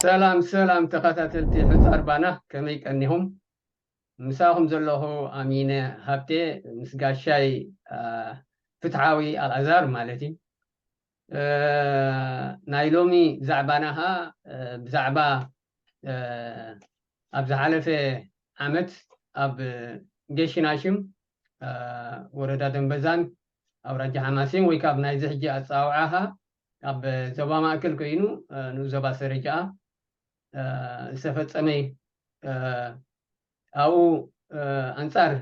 ሰላም ሰላም ተኸታተልቲ ሕፃር ባና፣ ከመይ ቀኒኹም? ምሳኹም ዘለኹ ኣሚነ ሃብቴ ምስ ጋሻይ ፍትሓዊ ኣልኣዛር ማለት እዩ። ናይ ሎሚ ዛዕባና ኸዓ ብዛዕባ ኣብ ዝሓለፈ ዓመት ኣብ ገሽናሽም ወረዳ ደንበዛን ኣውራጃ ሓማሴን ወይ ካብ ናይዚ ሕጂ ኣፀዋውዓ ኸዓ ኣብ ዞባ ማእከል ኮይኑ ንኡስ ዞባ ሰረጃኣ ዝተፈፀመ ኣብኡ ኣንፃር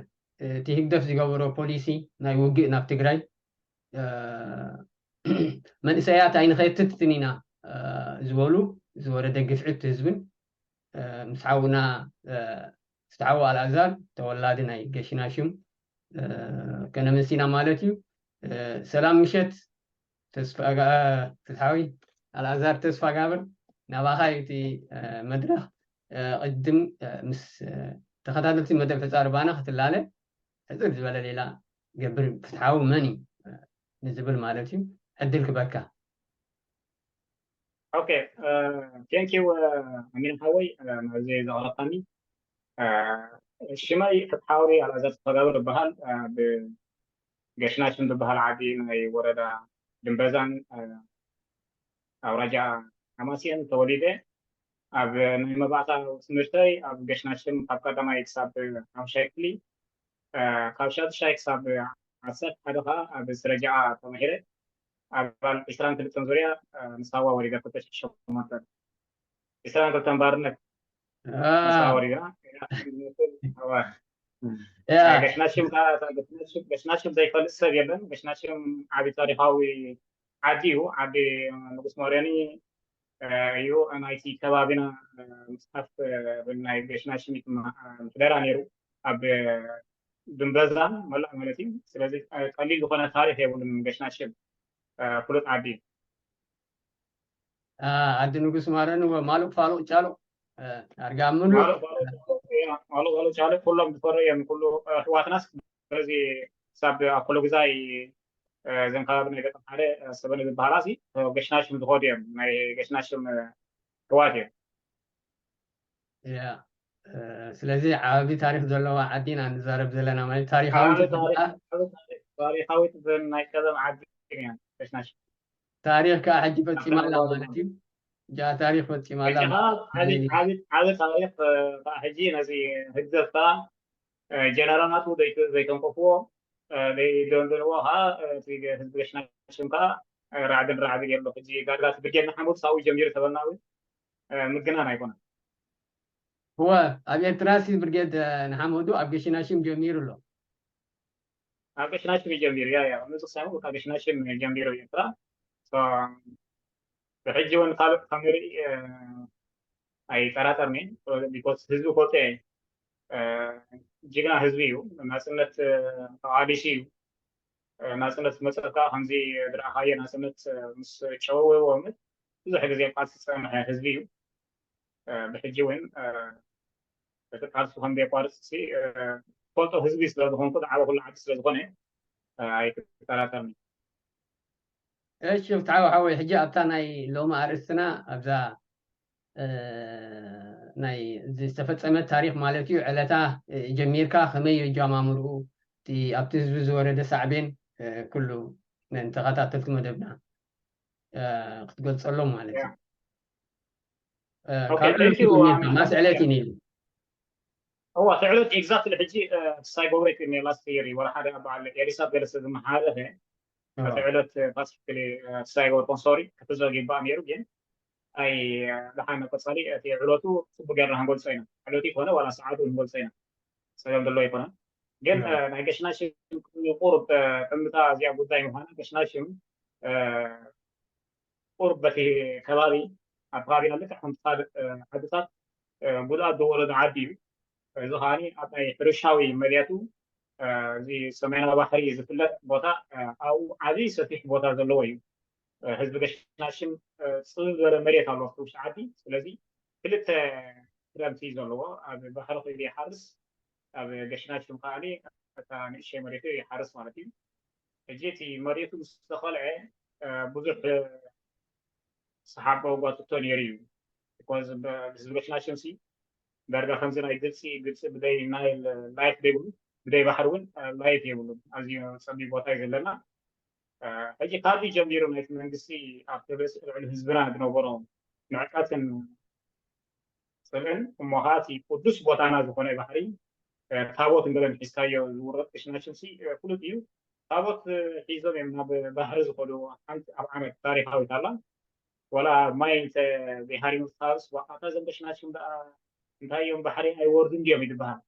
እቲ ህግደፍ ዝገበሮ ፖሊሲ ናይ ውግእ ናብ ትግራይ መንእሰያት ኣይንኸትትን ኢና ዝበሉ ዝወረደ ግፍዒ ህዝብን ምስ ሓውና ፍትሓዊ ኣልኣዛር ተወላዲ ናይ ገሽናሽም ከነመሲና ማለት እዩ። ሰላም ምሸት ተስፋ ፍትሓዊ ኣልኣዛር ተስፋ ጋብር፣ ናባኻ እዩ እቲ መድረኽ። ቅድም ምስ ተኸታተልቲ መደብ ሕፃር ባና ክትላለ ሕፅር ዝበለ ሌላ ገብር ፍትሓዊ መን እዩ ንዝብል ማለት እዩ ዕድል ክበካ። ኦኬ፣ ቴንኪው ኣሚን ሓወይ ናብዚ ዘቕረብካኒ። ሽመይ ፍትሓዊ ኣልኣዛር ተጋብር ይበሃል። ብገሽናሽም ዝበሃል ዓዲ ናይ ወረዳ ድንበዛን ኣውራጃ ሓማሴን ተወሊደ። ኣብ ናይ መባእታ ትምህርተይ ኣብ ገሽናሽም ካብ ቀዳማይ ክሳብ ሓሙሻይ ክፍሊ፣ ካብ ሻዱሻይ ክሳብ ዓሰርተ ሓደ ከዓ ኣብ ስረጃኣ ተማሂረ። ኣባል ዕስራን ክልተን ዙርያ ንሳዋ ወሪዳ ክልተ ሽሕን ሸሞንተን። ዕስራን ክልተን ባርነት ንሳዋ ወሪዳ። ገሽናሽም ገሽናሽም ዘይፈልጥ ሰብ የለን። ገሽናሽም ዓቢ ታሪኻዊ ዓዲ እዩ። ዓዲ ንጉስ መርዮኒ እዩ። ናይቲ ከባቢና መፅሓፍ ናይ ገሽናሽም ምሕደራ ነይሩ ኣብ ድንበዛን መላእ ማለት እዩ። ስለዚ ቀሊል ዝኾነ ታሪኽ የብሉን ገሽናሽም። ፍሉጥ ዓዲ እዩ። ዓዲ ንጉስ መርዮኒ ወማሉቕ ፋሉቕ ጫሉቕ ዳርጋ ምሉእ ማሉቕ ፋሉቕ ጫሉቕ ኩሎም ዝፈርዩ እዮም። ኩሉ ኣሕዋትናስ በዚ ክሳብ ኣኮሎግዛይ እዘን ከባቢ ናይ ገጠር ሓደ ሰበነ ዝበሃላ ሲ ገሽናሽም ዝኸዱ እዮም። ናይ ገሽናሽም ኣሕዋት እዮም። ስለዚ ዓቢ ታሪኽ ዘለዋ ዓዲ ኢና ንዛረብ ዘለና ማለት ታሪኻዊ ታሪኻዊት ናይ ቀደም ዓዲ እያ ገሽናሽም። ታሪኽ ከዓ ሕጂ ፈፂማ ኣላ ማለት እዩ። እጃ ታሪኽ ፈፂማ ኣላ። ዓቢ ታሪኽ ከዓ ሕጂ ነዚ ህግደፍ ከዓ ጀነራላቱ ዘይተንቀፍዎ ዘይደንደንዎ ከዓ ህዝቢ ገሽናሽም ከዓ ራዕድን ራዕዲ ገይርሎ። ሕጂ ጋድጋት ብርጌድ ንሓመዱ ሳዊ ጀሚሩ ተበልና እውን ምግናን ኣይኮነን። እወ ኣብ ኤርትራ ሲ ብርጌድ ንሓመዱ ኣብ ገሽናሽም ጀሚሩ ኣሎ። ኣብ ገሽናሽም እዩ ጀሚሩ። ያ ያ ንሱ ሳይሆን ካብ ገሽናሽም ጀሚሩ ኤርትራ ብሕጂ እውን ካልእ ከም ንርኢ ኣይጠራጠርኒ። ቢኮዝ ህዝቢ ፈልጦ እየ። ጅግና ህዝቢ እዩ። ናፅነት ተቓሊሱ እዩ። ናፅነት መፀካ ከምዚ ዝረኣኻዮ ናፅነት ምስ ጨወወዎ ብዙሕ ግዜ ቃልሲ ዝፀንሐ ህዝቢ እዩ። ብሕጂ እውን እቲ ቃልሱ ከም ዘየቋርፅ ፈልጦ ህዝቢ ስለዝኾንኩ ዝዓበ ኩሉ ዓዲ ስለዝኾነ ኣይትጠራጠርኒ። እሺ ፍትሓዊ ሓወይ፣ ሕጂ ኣብታ ናይ ሎሚ ኣርእስትና ኣብዛ ናይ ዝተፈፀመ ታሪክ ማለት እዩ ዕለታ ጀሚርካ ከመይ እዩ ኣጀማምርኡ ኣብቲ ህዝቢ ዝወረደ ሳዕቤን ኩሉ ንተኸታተልቲ መደብና ክትገልፀሎም ማለት እዩ። ማስ ዕለት እዩ ነይሩ። እዋ እቲ ዕለት ኤግዛክትሊ ሕጂ ሳይ ጎብሬት ኔ ላስት የር ወላ ሓደ በዓል ኤሪሳት ገለሰ ዝመሓለፈ እቲ ዕለት ፓሲፊክሊ ሳይ ጎብሬት ሶሪ ክትዘግ ይባእ ነይሩ ግን ኣይ ደሓን ቀፃሊ እቲ ዕለቱ ፅቡቅ ጌርና ክንገልፆ ኢና። ዕለቱ ይኮነ ዋላ ሰዓቱ ክንገልፆ ኢና። ፀገም ዘሎ ኣይኮነን። ግን ናይ ገሽናሽም ቁሩብ ጥምታ እዚኣ ጉዳይ ምኳና ገሽናሽም ቁሩብ በቲ ከባቢ ኣብ ከባቢና ልክዕ ከምቲ ካልእ ዓድታት ጉድኣት ዝወረዶ ዓዲ እዩ። እዚ ከዓ ኣብ ናይ ሕርሻዊ መሬቱ እዚ ሰሜናዊ ባሕሪ ዝፍለጥ ቦታ ኣብኡ ዓብዪ ሰፊሕ ቦታ ዘለዎ እዩ። ህዝቢ ገሽናሽም ፅብብ ዝበለ መሬት ኣለዎ ኣብቲ ውሽጢ ዓዲ። ስለዚ ክልተ ክረምቲ እዩ ዘለዎ። ኣብ ባሕሪ ከይዱ ይሓርስ፣ ኣብ ገሽናሽም ከዓ እታ ንእሽተይ መሬቱ ይሓርስ ማለት እዩ። ሕጂ እቲ መሬቱ ምስ ተኸልዐ ብዙሕ ሰሓቦ ጓትቶ ነይሩ እዩ። because ህዝቢ ገሽናሽም ሲ ዳርጋ ከምዚ ናይ ግብፂ ግብፂ ብደይ ናይል ላይፍ ዘይብሉ ብደይ ባሕሪ እውን ላይፍ የብሉን። ኣዝዩ ፀቢብ ቦታ እዩ ዘለና። ሕጂ ካብዚ ጀሚሩ ናይቲ መንግስቲ ኣብቲ ርእሲ ልዕሊ ህዝብና ዝነበሮ ንዕቀትን ፅልእን እሞ ከዓ እቲ ቅዱስ ቦታና ዝኾነ ባሕሪ ታቦት እንገለን ሒዝካዮ ዝውረድ ክሽናሽምሲ ፍሉጥ እዩ። ታቦት ሒዞም እዮም ናብ ባሕሪ ዝኸዱ። ሓንቲ ኣብ ዓመት ታሪካዊት ኣላ። ወላ ማይ እንተ ዘይሃሪሙ ዝሓርስ ዋቃታ ዘንበሽናሽም ደኣ እንታይ እዮም ባሕሪ ኣይወርዱን ድዮም ይድበሃል።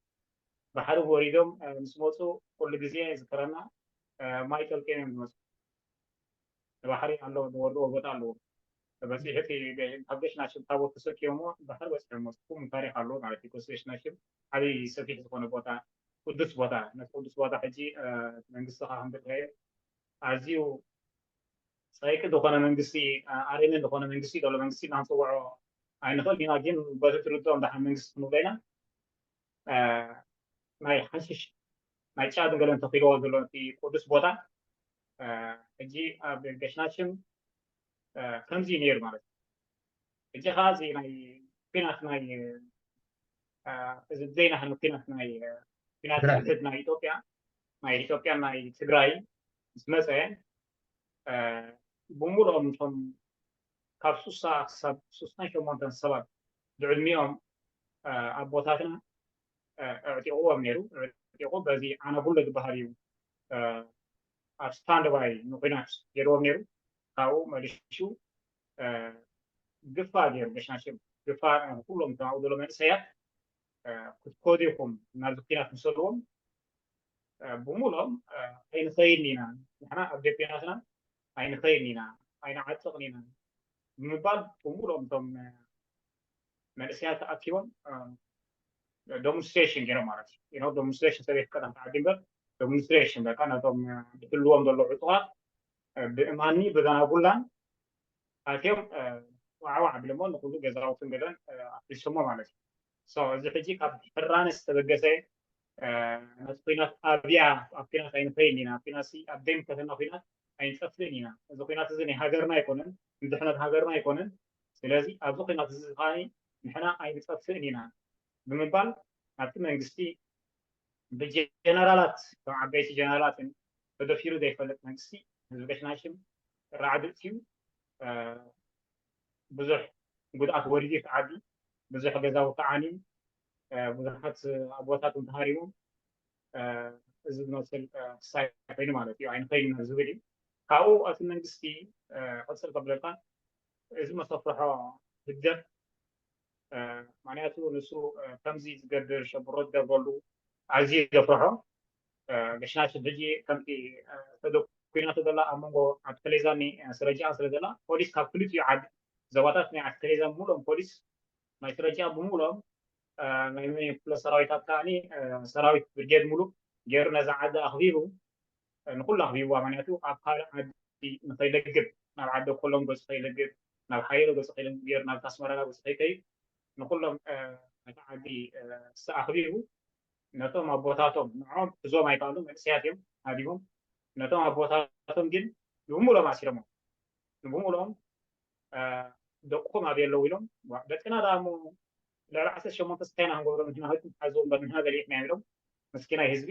ባሕሪ ወሪዶም ምስ መፁ ኩሉ ግዜ ዝከረና ማይ ጠልቅዮም እዮም ዝመፁ። ንባሕሪ ኣለዎ ዝወርድዎ ቦታ ኣለዎ። ተበፂሑ እቲ ካብ ገሽናሽም ታቦት ተሰኪዮሞ ባሕሪ በፂሖሞ። ጽቡቅ ታሪክ ኣለዎ ማለት እዩ። ኮስገሽናሽም ዓብይ ሰፊሕ ዝኾነ ቦታ፣ ቅዱስ ቦታ፣ ነቲ ቅዱስ ቦታ ሕጂ መንግስቲ ከዓ ከምትካየ ኣዝዩ ፀይቂ ዝኾነ መንግስቲ፣ ኣሬሜን ዝኾነ መንግስቲ ዘሎ መንግስቲ እናንፅውዖ ኣይንኽእል ኢና። ግን በቲ ትርድኦም ደሓን መንግስቲ ክንብሎ ኢና። ናይ ሓሽሽ ናይ ጫት ገለን ተኪልዎ ዘሎ እቲ ቅዱስ ቦታ ሕጂ ኣብ ገሽናሽም ከምዚ እዩ ነይሩ ማለት እዩ። ሕጂ ከዓ እዚ ናይ ኩናት ናይ እዚ ዘይናህነ ኩናት ናይ ኩናት ትግራይ። ሕድ ናይ ኢትዮጵያ ናይ ኢትዮጵያ ናይ ትግራይ ምስ መፀ ብምሉኦም እቶም ካብ ሱሳ ክሳብ ሱሳን ሸሞንተን ሰባት ብዕድሚኦም ኣቦታትና ኣዕጢቕዎም ነይሩ። ኣዕጢቑ በዚ ኣናቡሎ ዝበሃል እዩ ኣብ ስታንድባይ ንኩናት ገይርዎም ነይሩ። ካብኡ መሊሹ ግፋ ገይሩ ገሽናሽም ግፋ ኩሎም ተማኡ ዘሎ መንእሰያት ክትኮዱ ኢኹም ናብዚ ኩናት ምሰልዎም ብምሎም ኣይንኸይድን ኢና፣ ንሕና ኣብ ደቤናትና ኣይንኸይድን ኢና፣ ኣይንዓጥቕን ኢና ብምባል ብምሎም እቶም መንእሰያት ተኣኪቦም ዶሞንስትሬሽን ገይሮም ማለት እዩ። ዶሞንስትሬሽን ሰበይት ቀዳም ተዓዲ እምበር ዶሞንስትሬሽን በቃ ነቶም ዝሕልዎም ዘሎ ዕጡቓት ብእማኒ ብዛናቡላን ኣትዮም ዋዕዋዕ ኣቢሎሞ ንኩሉ ገዛውትን ገለን ኣፍሪሶሞ ማለት እዩ። እዚ ሕጂ ካብ ሕራነ ዝተበገሰ ነቲ ኩናት ኣብያ ኣብ ኩናት ኣይንኸይድን ኢና፣ ኩናት ኣብ ዘይምልከተና ኩናት ኣይንጠፍእን ኢና። እዚ ኩናት እዚ ናይ ሃገርና ኣይኮነን፣ ንድሕነት ሃገርና ኣይኮነን። ስለዚ ኣብዚ ኩናት እዚ ከዓ ንሕና ኣይንጠፍእን ኢና ብምባል ናብቲ መንግስቲ ብጀነራላት ከም ዓበይቲ ጀነራላትን ተደፊሩ ዘይፈልጥ መንግስቲ ህዝቢ ገሽናሽም ራዕዲ እትዩ ብዙሕ ጉድኣት ወሪዱ እቲ ዓዲ፣ ብዙሕ ገዛውቲ ዓንዩ፣ ብዙሓት ኣቦታት እውን ተሃሪሞም፣ እዚ ዝመስል ክሳይ ኮይኑ ማለት እዩ፣ ኣይንኸይድን ዝብል እዩ። ካብኡ እቲ መንግስቲ ቅፅል ከብለልካ፣ እዚ መሰፍርሖ ህግደፍ፣ ምክንያቱ ንሱ ከምዚ ዝገብር ሸብሮ ዝገብረሉ ኣዝዩ ዘፍርሖ፣ ገሽናሽም ሕጂ ከምቲ ተደኩናቶ ዘላ ኣብ መንጎ ኣትከሌዛኒ ስረጃ ስለ ዘላ ፖሊስ ካብ ክልቲኡ ዓዲ ዞባታት ናይ ኣትከሌዛ ብምሉኦም ፖሊስ ናይ ስረጃ ብምሉኦም ናይ ክፍለ ሰራዊታት ከዓኒ ሰራዊት ብርጌድ ሙሉእ ገይሩ ነዛ ዓዲ ኣኽቢቡ ንኩሉ ኣኽቢብዋ። ምክንያቱ ኣብ ካልእ ዓዲ ንኸይለግብ ናብ ዓዲ ኮሎም ገፁ ከይለግብ ናብ ሓየሎ ገፁ ከይለግብ ናብቲ ኣስመራና ገፁ ከይከይድ ንኩሎም ነቲ ዓዲ ኣኽቢቡ ነቶም ኣቦታቶም ንዖም እዞም ኣይከኣሉ መንእሰያት እዮም ሃዲሞም ነቶም ኣቦታቶም ግን ንብሙሎም ኣሲሮሞም ንብሙሎም ደቅኹም ኣበይ ኣለዉ ኢሎም ደቅና ደኣ እሞ ልዕሊ ዓሰርተ ሸሞንተ ስታይና ክንገብሮ ንሕና ከይኩም ሓዝዎ እምበር ንሕና ገሊሕና እዮም ኢሎም መስኪናይ ህዝቢ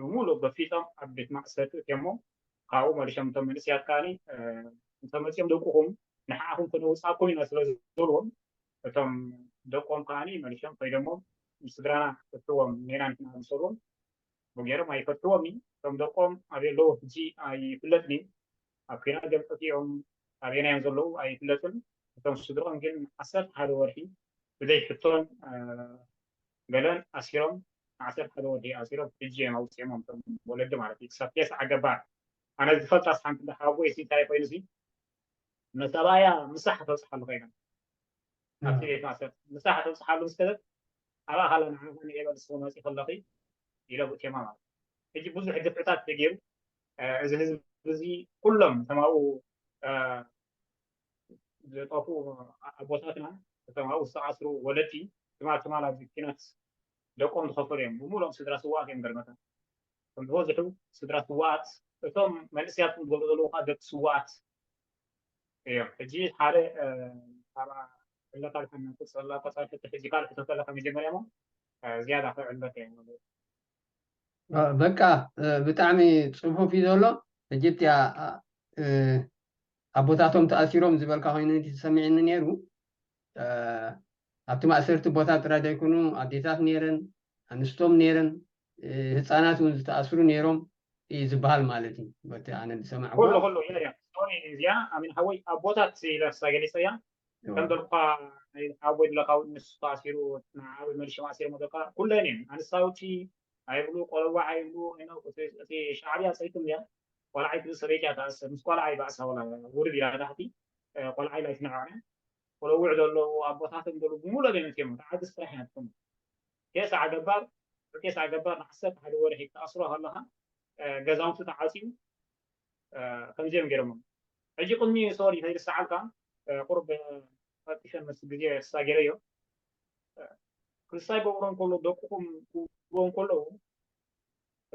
ብሙሉእ በፊጦም ኣብ ቤት ማእሰርቲ እትዮሞ ካብኡ መሊሾም እቶም መንእሰያት ከዓኒ እንተመፅኦም ደቅኹም ንሓኣኹም ከነውፃኩም ኢና ስለ ዝበልዎም እቶም ደቆም ከዓኒ መሊሾም ከይዶሞም ስድራና ፈትዎም ኔና ንሕና ምሰልዎም ብገይሮም ኣይፈትዎም እቶም ደቆም ኣበይ ኣለዉ ሕጂ ኣይፍለጥን እዩ ኣብ ኪና ገምጠት እዮም ኣበይና እዮም ዘለዉ ኣይፍለጥን እቶም ስድሮም ግን ዓሰርተ ሓደ ወርሒ ብዘይ ሕቶን ገለን ኣሲሮም ዓሰርተ ሓደ ወርሒ ኣሲሮም ሕጂ እዮም ኣውፅኦሞም እቶም ወለዲ ማለት እዩ ክሳብ ቴስዓ ገባር ኣነ ዝፈልጣስ ሓንቲ ሓጎይ እንታይ ኮይኑ ነቲ ኣብኣያ ምሳሕ ተብፅሓሉ ኮይና ኣብቲ ቤት ማእሰርቲ ምሳሕ ተብፅሓሉ ምስ ከደት ኣብኣ ካላ ንዓኻ ንኤበል ንስኺ መፂ ከለኺ ኢሎም እትዮማ ማለት ሕጂ ብዙሕ ግፍዕታት ተገይሩ እዚ ህዝቢ እዚ ኩሎም ተማኡ ዝጠፍኡ ኣቦታትና እቶም ኣብኡ ዝተኣስሩ ወለዲ ትማል ትማል ኣብዚ ኪናት ደቆም ዝኸፈሉ እዮም ብምሉኦም ስድራ ስዋኣት እዮም ገርመታ ከም ዝበዝሑ ስድራ ስዋኣት እቶም መንእስያት ዝገብሩ ዘለዉ ከዓ ደቂ ስዋኣት እዮም ሕጂ ሓደ ኣብ ዕለታ ድሓን ክፅላ ቀፃል ፍትሕ ሕጂ ካልእ ሕቶ ከለካ መጀመርያ እሞ ዝያዳ ክዕለት እየ። በቃ ብጣዕሚ ፅፉፍ እዩ ዘሎ። ሕጂ እቲያ ኣቦታቶም ተኣሲሮም ዝበልካ ኮይኑ ተሰሚዕኒ ነይሩ። ኣብቲ ማእሰርቲ ቦታ ጥራይ ዘይኮኑ ኣዴታት ነይረን፣ ኣንስቶም ነይረን፣ ህፃናት እውን ዝተኣስሩ ነይሮም እዩ ዝበሃል ማለት እዩ። በቲ ኣነ ዝሰማዕኩ ኩሉ ኩሉ እያ እያ ሶሪ እዚኣ ኣሚን ሓወይ ኣቦታት ኢለ ክሳ ገሊፀ እያ ከም በልኩካ ሓወይ ድለካ እውን ንሱ ተኣሲሩ ንዓብ መሊሾም ኣሲሮም ዘለካ ኩለን እየን ኣንስታውቲ ኣይብሉ ቆለዋ ኣይብሉ እቲ ሻዕብያ ፀይቱ እያ ቆልዓ ይትብል ሰበይቲ እያ ተኣስር ምስ ቆልዓ ይባእሳ ወላ ውርድ ኢላ ታሕቲ ቆልዓ ኢላ ይትንዕዖነ ቆለውዕ ዘለዉ ኣቦታቶም ዘለዉ ብሙሉ ገነት እዮም ተዓዲ ስራሕ ኢና ትኾኑ ኬሳ ገባር ኬሳ ገባር ንዓሰርተ ሓደ ወርሒ ክትኣስሮ ከለካ ገዛውቲ ተዓፅዩ ከምዚኦም ገይሮም ሕጂ ቅድሚ ሶሪ ከይርሰዓልካ ቁርብ ፈጢሸን ምስ ግዜ ሳገረዮ ክሳይ ገብሮ እንከሎ ደቅኹም ክብሎ እንከለዉ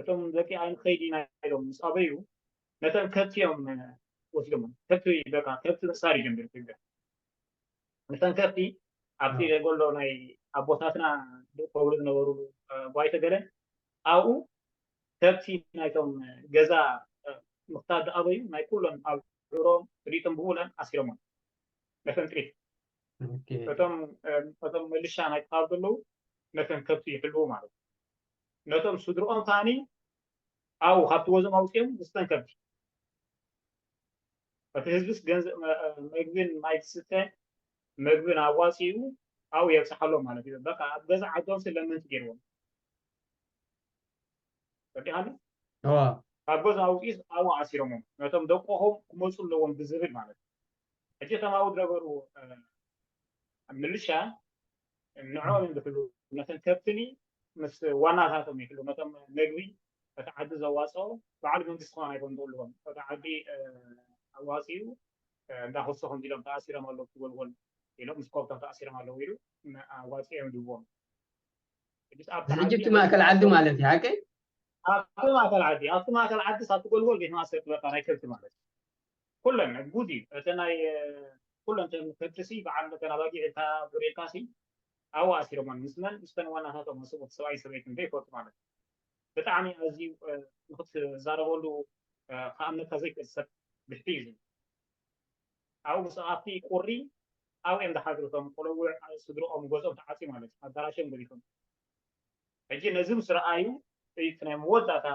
እቶም ደቂ ኣይንኸይድ ኢና ኢሎም ምስ ኣበዩ ነተን ከብቲ እዮም ወሲዶም ከብቲ በቃ ከብቲ ምእሳር ይጀምር ትግበር ነተን ከብቲ ኣብቲ ጎሎ ናይ ኣቦታትና ከብሉ ዝነበሩ ጓይተ ገለ ኣብኡ ከብቲ ናይቶም ገዛ ምክታብ ዝኣበዩ ናይ ኩሎም ኣብ ዑሮም ጥሪጦም ብሙለን ኣሲሮሞም ነተን ጥሪት እቶም እቶም ምልሻ ናይ ክታብ ዘለዉ ነተን ከብቲ ይሕልዉ ማለት እዩ ነቶም ስድርኦም ከዓኒ ኣብኡ ካብቲ ወዞም ኣውፅኦም ምስተን ከብቲ እቲ ህዝብስ ገንዘብ መግብን ማይ ዝስተ መግብን ኣዋፂኡ ኣብኡ የብፅሓሎም ማለት እዩ በቃ ኣብ ገዛ ዓዶም ስለምንቲ ገይርዎም ፈቂሃሉ ካብ ገዛ ኣውፂኡስ ኣብኡ ኣሲሮሞም ነቶም ደቆኹም ክመፁ ኣለዎም ብዝብል ማለት እዩ ሕጂ እቶም ኣብኡ ዝነበሩ ምልሻ ንዕኦም እዮም ዝሕሉ ነተን ከብትኒ ምስ ዋናታቶም ይሕሉ ነቶም መግቢ እቲ ዓዲ ዘዋፅኦ በዓል መንግስቲ ክኾን ኣይኮን ዝብልዎም እቲ ዓዲ ኣዋፂኡ እንዳ ክሶ ከምዚ ኢሎም ተኣሲሮም ኣለዉ ትጎልጎል ኢሎም ምስ ከብቶም ተኣሲሮም ኣለዉ ኢሉ ኣዋፂኦም ይህብዎም ሕጂ እቲ ማእከል ዓዲ ማለት እዩ ሓቀይ ኣብቲ ማእከል ዓዲ ኣብቲ ማእከል ዓዲ ሳብ ትጎልጎል ቤት ማእሰርቲ በቃ ናይ ከብቲ ማለት እዩ ኩለን ጉድ እዩ እቲ ናይ ኩለን ከብትሲ በዓል ተናባጊ ኢልካ ዙር ኢልካ ሲ ኣብኡ ኣሲሮሞን ምስ መን ምስተን ዋናታቶም መስቦት ሰብኣይ ሰበይትን ዘይፈልጡ ማለት እዩ ብጣዕሚ ኣዝዩ ንክትዛረበሉ ከኣምነካ ዘይክእል ሰብ ብሕቲ እዩ ኣብኡ ምስ ኣብቲ ቁሪ ኣብኡ እዮም ዝሓድሩ እቶም ቆለውዕ ስድርኦም ገዝኦም ተዓፅዩ ማለት እዩ ኣዳራሾም ገዲፎም ሕጂ ነዚ ምስ ረኣዩ እቲ ናይ መወዳእታ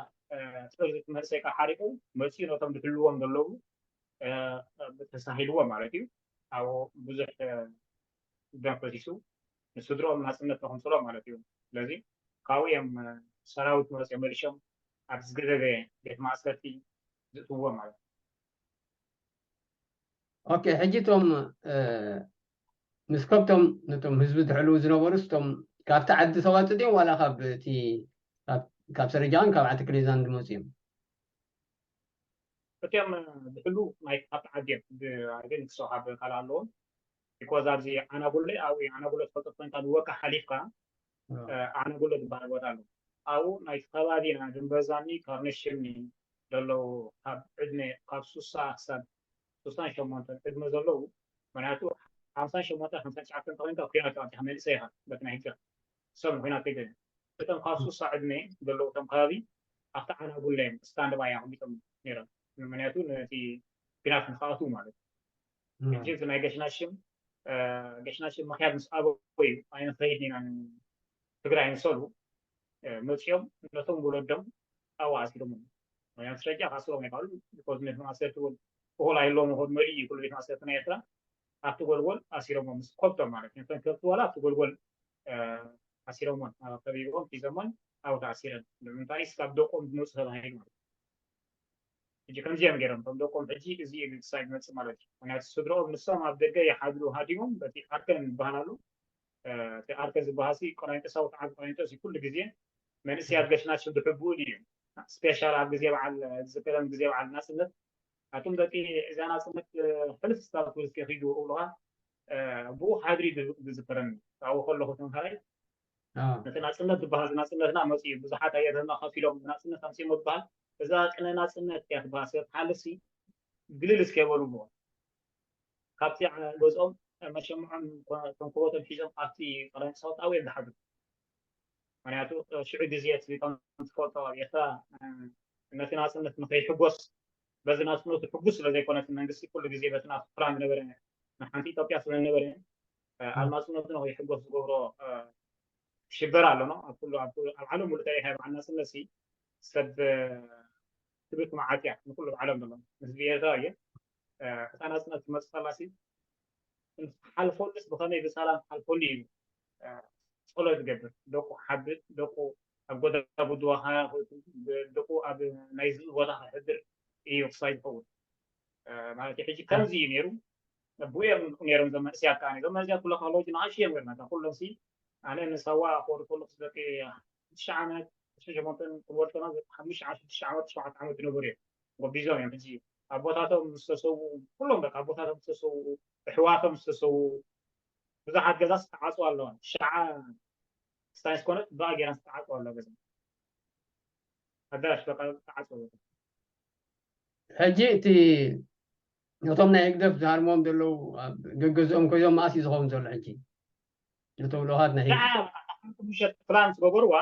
ጥርዚ እቲ መንእሰይ ካብ ሓሪቁ መፅኡ ነቶም ዝሕልዎም ዘለዉ ተሳሂልዎ ማለት እዩ ኣብኡ ብዙሕ ደም ፈሲሱ ንስድርኦም ናፅነት ተክምፅሎ ማለት እዩ ስለዚ ካብኡ እዮም ሰራዊት መፅኦም መሊሾም ኣብ ዝገደበ ቤት ማእሰርቲ ዝእትውዎ ማለት እዩ ኦኬ ሕጂ እቶም ምስ ከብቶም ነቶም ህዝቢ ዝሕልው ዝነበሩ ስቶም ካብቲ ዓዲ ተዋፅእ ድዮም ዋላ ካብ እቲ ካብ ሰረጃን ካብ ዓቲ ክሌዛን ዝመፁ እዮም እቲኦም ዝሕሉ ናይ ካብቲ ዓዲ እዮም ኣይገን ክሰው ካብ ካልእ ኣለዎም because ኣብዚ ዓናጉለ ኣብኡ እዩ ዓናጉለ ትፈልጦ ኮይንካ ዝወካ ሓሊፍካ ዓናጉለ ዝበሃል ቦታ ኣሎ ኣብኡ ናይቲ ከባቢና ድንበዛኒ ካብ ነሽምኒ ዘለዉ ካብ ዕድመ ካብ ሱሳ ክሳብ ሱሳን ሸሞንተን ዕድመ ዘለዉ ምክንያቱ ሓምሳን ሸሞንተ ሓምሳን ትሽዓተን ተኮይንካ ኩናት ኣብዚኻ መንእሰይ ኢኻ በቲ ናይ ህግደፍ ሰብ ኩናት ከይደ እቶም ካብ ሱሳ ዕድመ ዘለዉ እቶም ከባቢ ኣብቲ ዓና ጉለ እዮም ስታንድ ባይ ኣቐሚጦም ነይሮም ምክንያቱ ነቲ ኩናት ንክኣትዉ ማለት እዩ ሕጂ ናይ ገሽናሽም ገሽናሽም ምክያድ ምስ ኣበዩ ኣይንኸይድ ኢና ትግራይ ንሰሉ መፅኦም ነቶም ወለዶም ኣብኡ ኣሲሮም እዮም። ምክንያቱ ስረጃ ካስሮም ኣይባሉ because ነቲ ማእሰርቲ እውን እኹል ኣይሎም ሆድ መሊኡ እዩ ኩሉ ቤት ማእሰርቲ ናይ ኤርትራ ኣብቲ ጎልጎል ኣሲሮሞም ምስ ከብቶም ማለት እዩ። ነተን ከብቲ ዋላ ኣብቲ ጎልጎል ኣሲሮሞን ከቢቦም ሒዞሞን ኣብኡ ተኣሲረን ንምንታይ ስካብ ደቆም ዝመፁ ተባሂሉ ማለት እዩ። ሕጂ ከምዚኦም ገይሮም እቶም ደቆም ሕጂ እዚ እዩ ክሳይ ዝመፅእ ማለት እዩ። ምክንያቱ ስድርኦም ንሶም ኣብ ደገ ይሓድሩ ሃዲሞም በቲ ኣርከን ዝበሃል ኣሎ። እቲ ኣርከን ዝበሃል ሲ ቆላንጦሳዊ ተዓብ ቆላንጦስ እዩ ኩሉ ግዜ መንእሰያት ገሽናሽም ዝሕብኡሉ እዩ። ስፔሻል ኣብ ግዜ በዓል ዝዝከረን ግዜ በዓል ናፅነት ኣቱም ደቂ እዛ ናፅነት ሕልፍ ስታብ ክብል እስከ ኪዱ እብሉኻ ብኡ ሓድሪ ዝዝከረኒ ኣብኡ ከለኹ ተምሃራይ ነቲ ናፅነት ዝበሃል ናፅነትና መፅኡ ብዙሓት ኣየርና ከፊሎም ናፅነት ኣምፅሞ ዝበሃል እዛ ቅነ ናፅነት እያ ትበሃል ስለ ትሓልፍሲ ግልል እስከ በሉ እሞ ካብቲ ገዝኦም መሸምዖም ኮ-፣ ኮንኮቦቶም ሒዞም ኣብቲ ጠቕላይ ሚኒስትር ኣብኡ እዮም ዝሓድሩ። ምክንያቱ፣ እ፣ ሽዑ ግዜ እቲ ከም ትፈልጦ ኣብ ኤርትራ፣ እ፣ ነቲ ናጽነት ንኸይሕጎስ፣ በዚ ናጽነቱ ሕጉስ ስለ ዘይኮነ እቲ መንግስቲ ኩሉ ግዜ በቲ ናቱ ፕላን ዝነበረ ንሓንቲ ኢትዮጵያ ስለ ዝነበረ፣ እ፣ ኣብ ናጽነቱ ንኸይሕጎስ ዝገብሮ፣ እ፣ ሽበራ ኣሎ፣ ኖ? ኣብ ኩሉ፣ ኣብ ኩሉ፣ ኣብ ዓለም ሙሉእ ተሪኢኻ በዓል ናጽነት ሲ ሰብ፣ እ፣ ክብርት መዓት እያ ንኩሉ ዓለም ዘሎ። ንህዝቢ ኤርትራ እየ። እ፣ እታ ናጽነት ትመጽእ ከላ ሲ ሓልፎሉስ ብኸመይ ብሰላም ሓልፎሉ እዩ፣ እ፣ ጸሎት ዝገብር። ደቁ ሓብር፣ ደቁ ኣብ ጎዳ ቡድዋ ከ-፣ ደቁ ኣብ ናይ ዝብኢ ቦታ ከሕድር እዩ ክሳይ ዝኸውን። እ፣ ማለት እዩ። ሕጂ ከምዚ እዩ ነይሩ። ብኡ እዮም ነይሮም እዞም መንእሰያት ከኣ። እዞም መንእሰያት ኩሎ ከለዉ ንኣሽቱ እዮም ነይሮም። ኩሎም ሲ ኣነ ንሳዋ ክወርድ ከለኹ ደቂ ትሽዓ ዓመት፣ ትሽዓተ ክወርድ ከለና ሓሙሽተ ዓመት፣ ሽዱሽተ ዓመት፣ ሸውዓተ ዓመት ዝነበሩ እዮም። ጎቢዞም እዮም። ሕጂ ኣቦታቶም ዝተሰውኡ፣ ኩሎም በቃ ኣቦታቶም ዝተሰውኡ፣ ኣሕዋቶም ዝተሰውኡ፣ ብዙሓት ገዛስ ተዓጽዋ ኣለዋ። ትሽዓ ክስታይ ዝኾነት ብኣ ገይራ ተዓጽዋ ኣለዋ ገዛ። ኣዳራሽ በቃ ተዓጽዋ ኣለዋ። ሕጂ እቲ ነቶም ናይ ህግደፍ ዝሃርሞም ዘለዉ ኣብ ገገዝኦም ኮይዞም መኣስ እዩ ዝኸውን ዘሎ ሕጂ? ነቶም ልኡኻት ናይ ህግደፍ። ትሽዓ ምሸት ፕላን ዝገበርዋ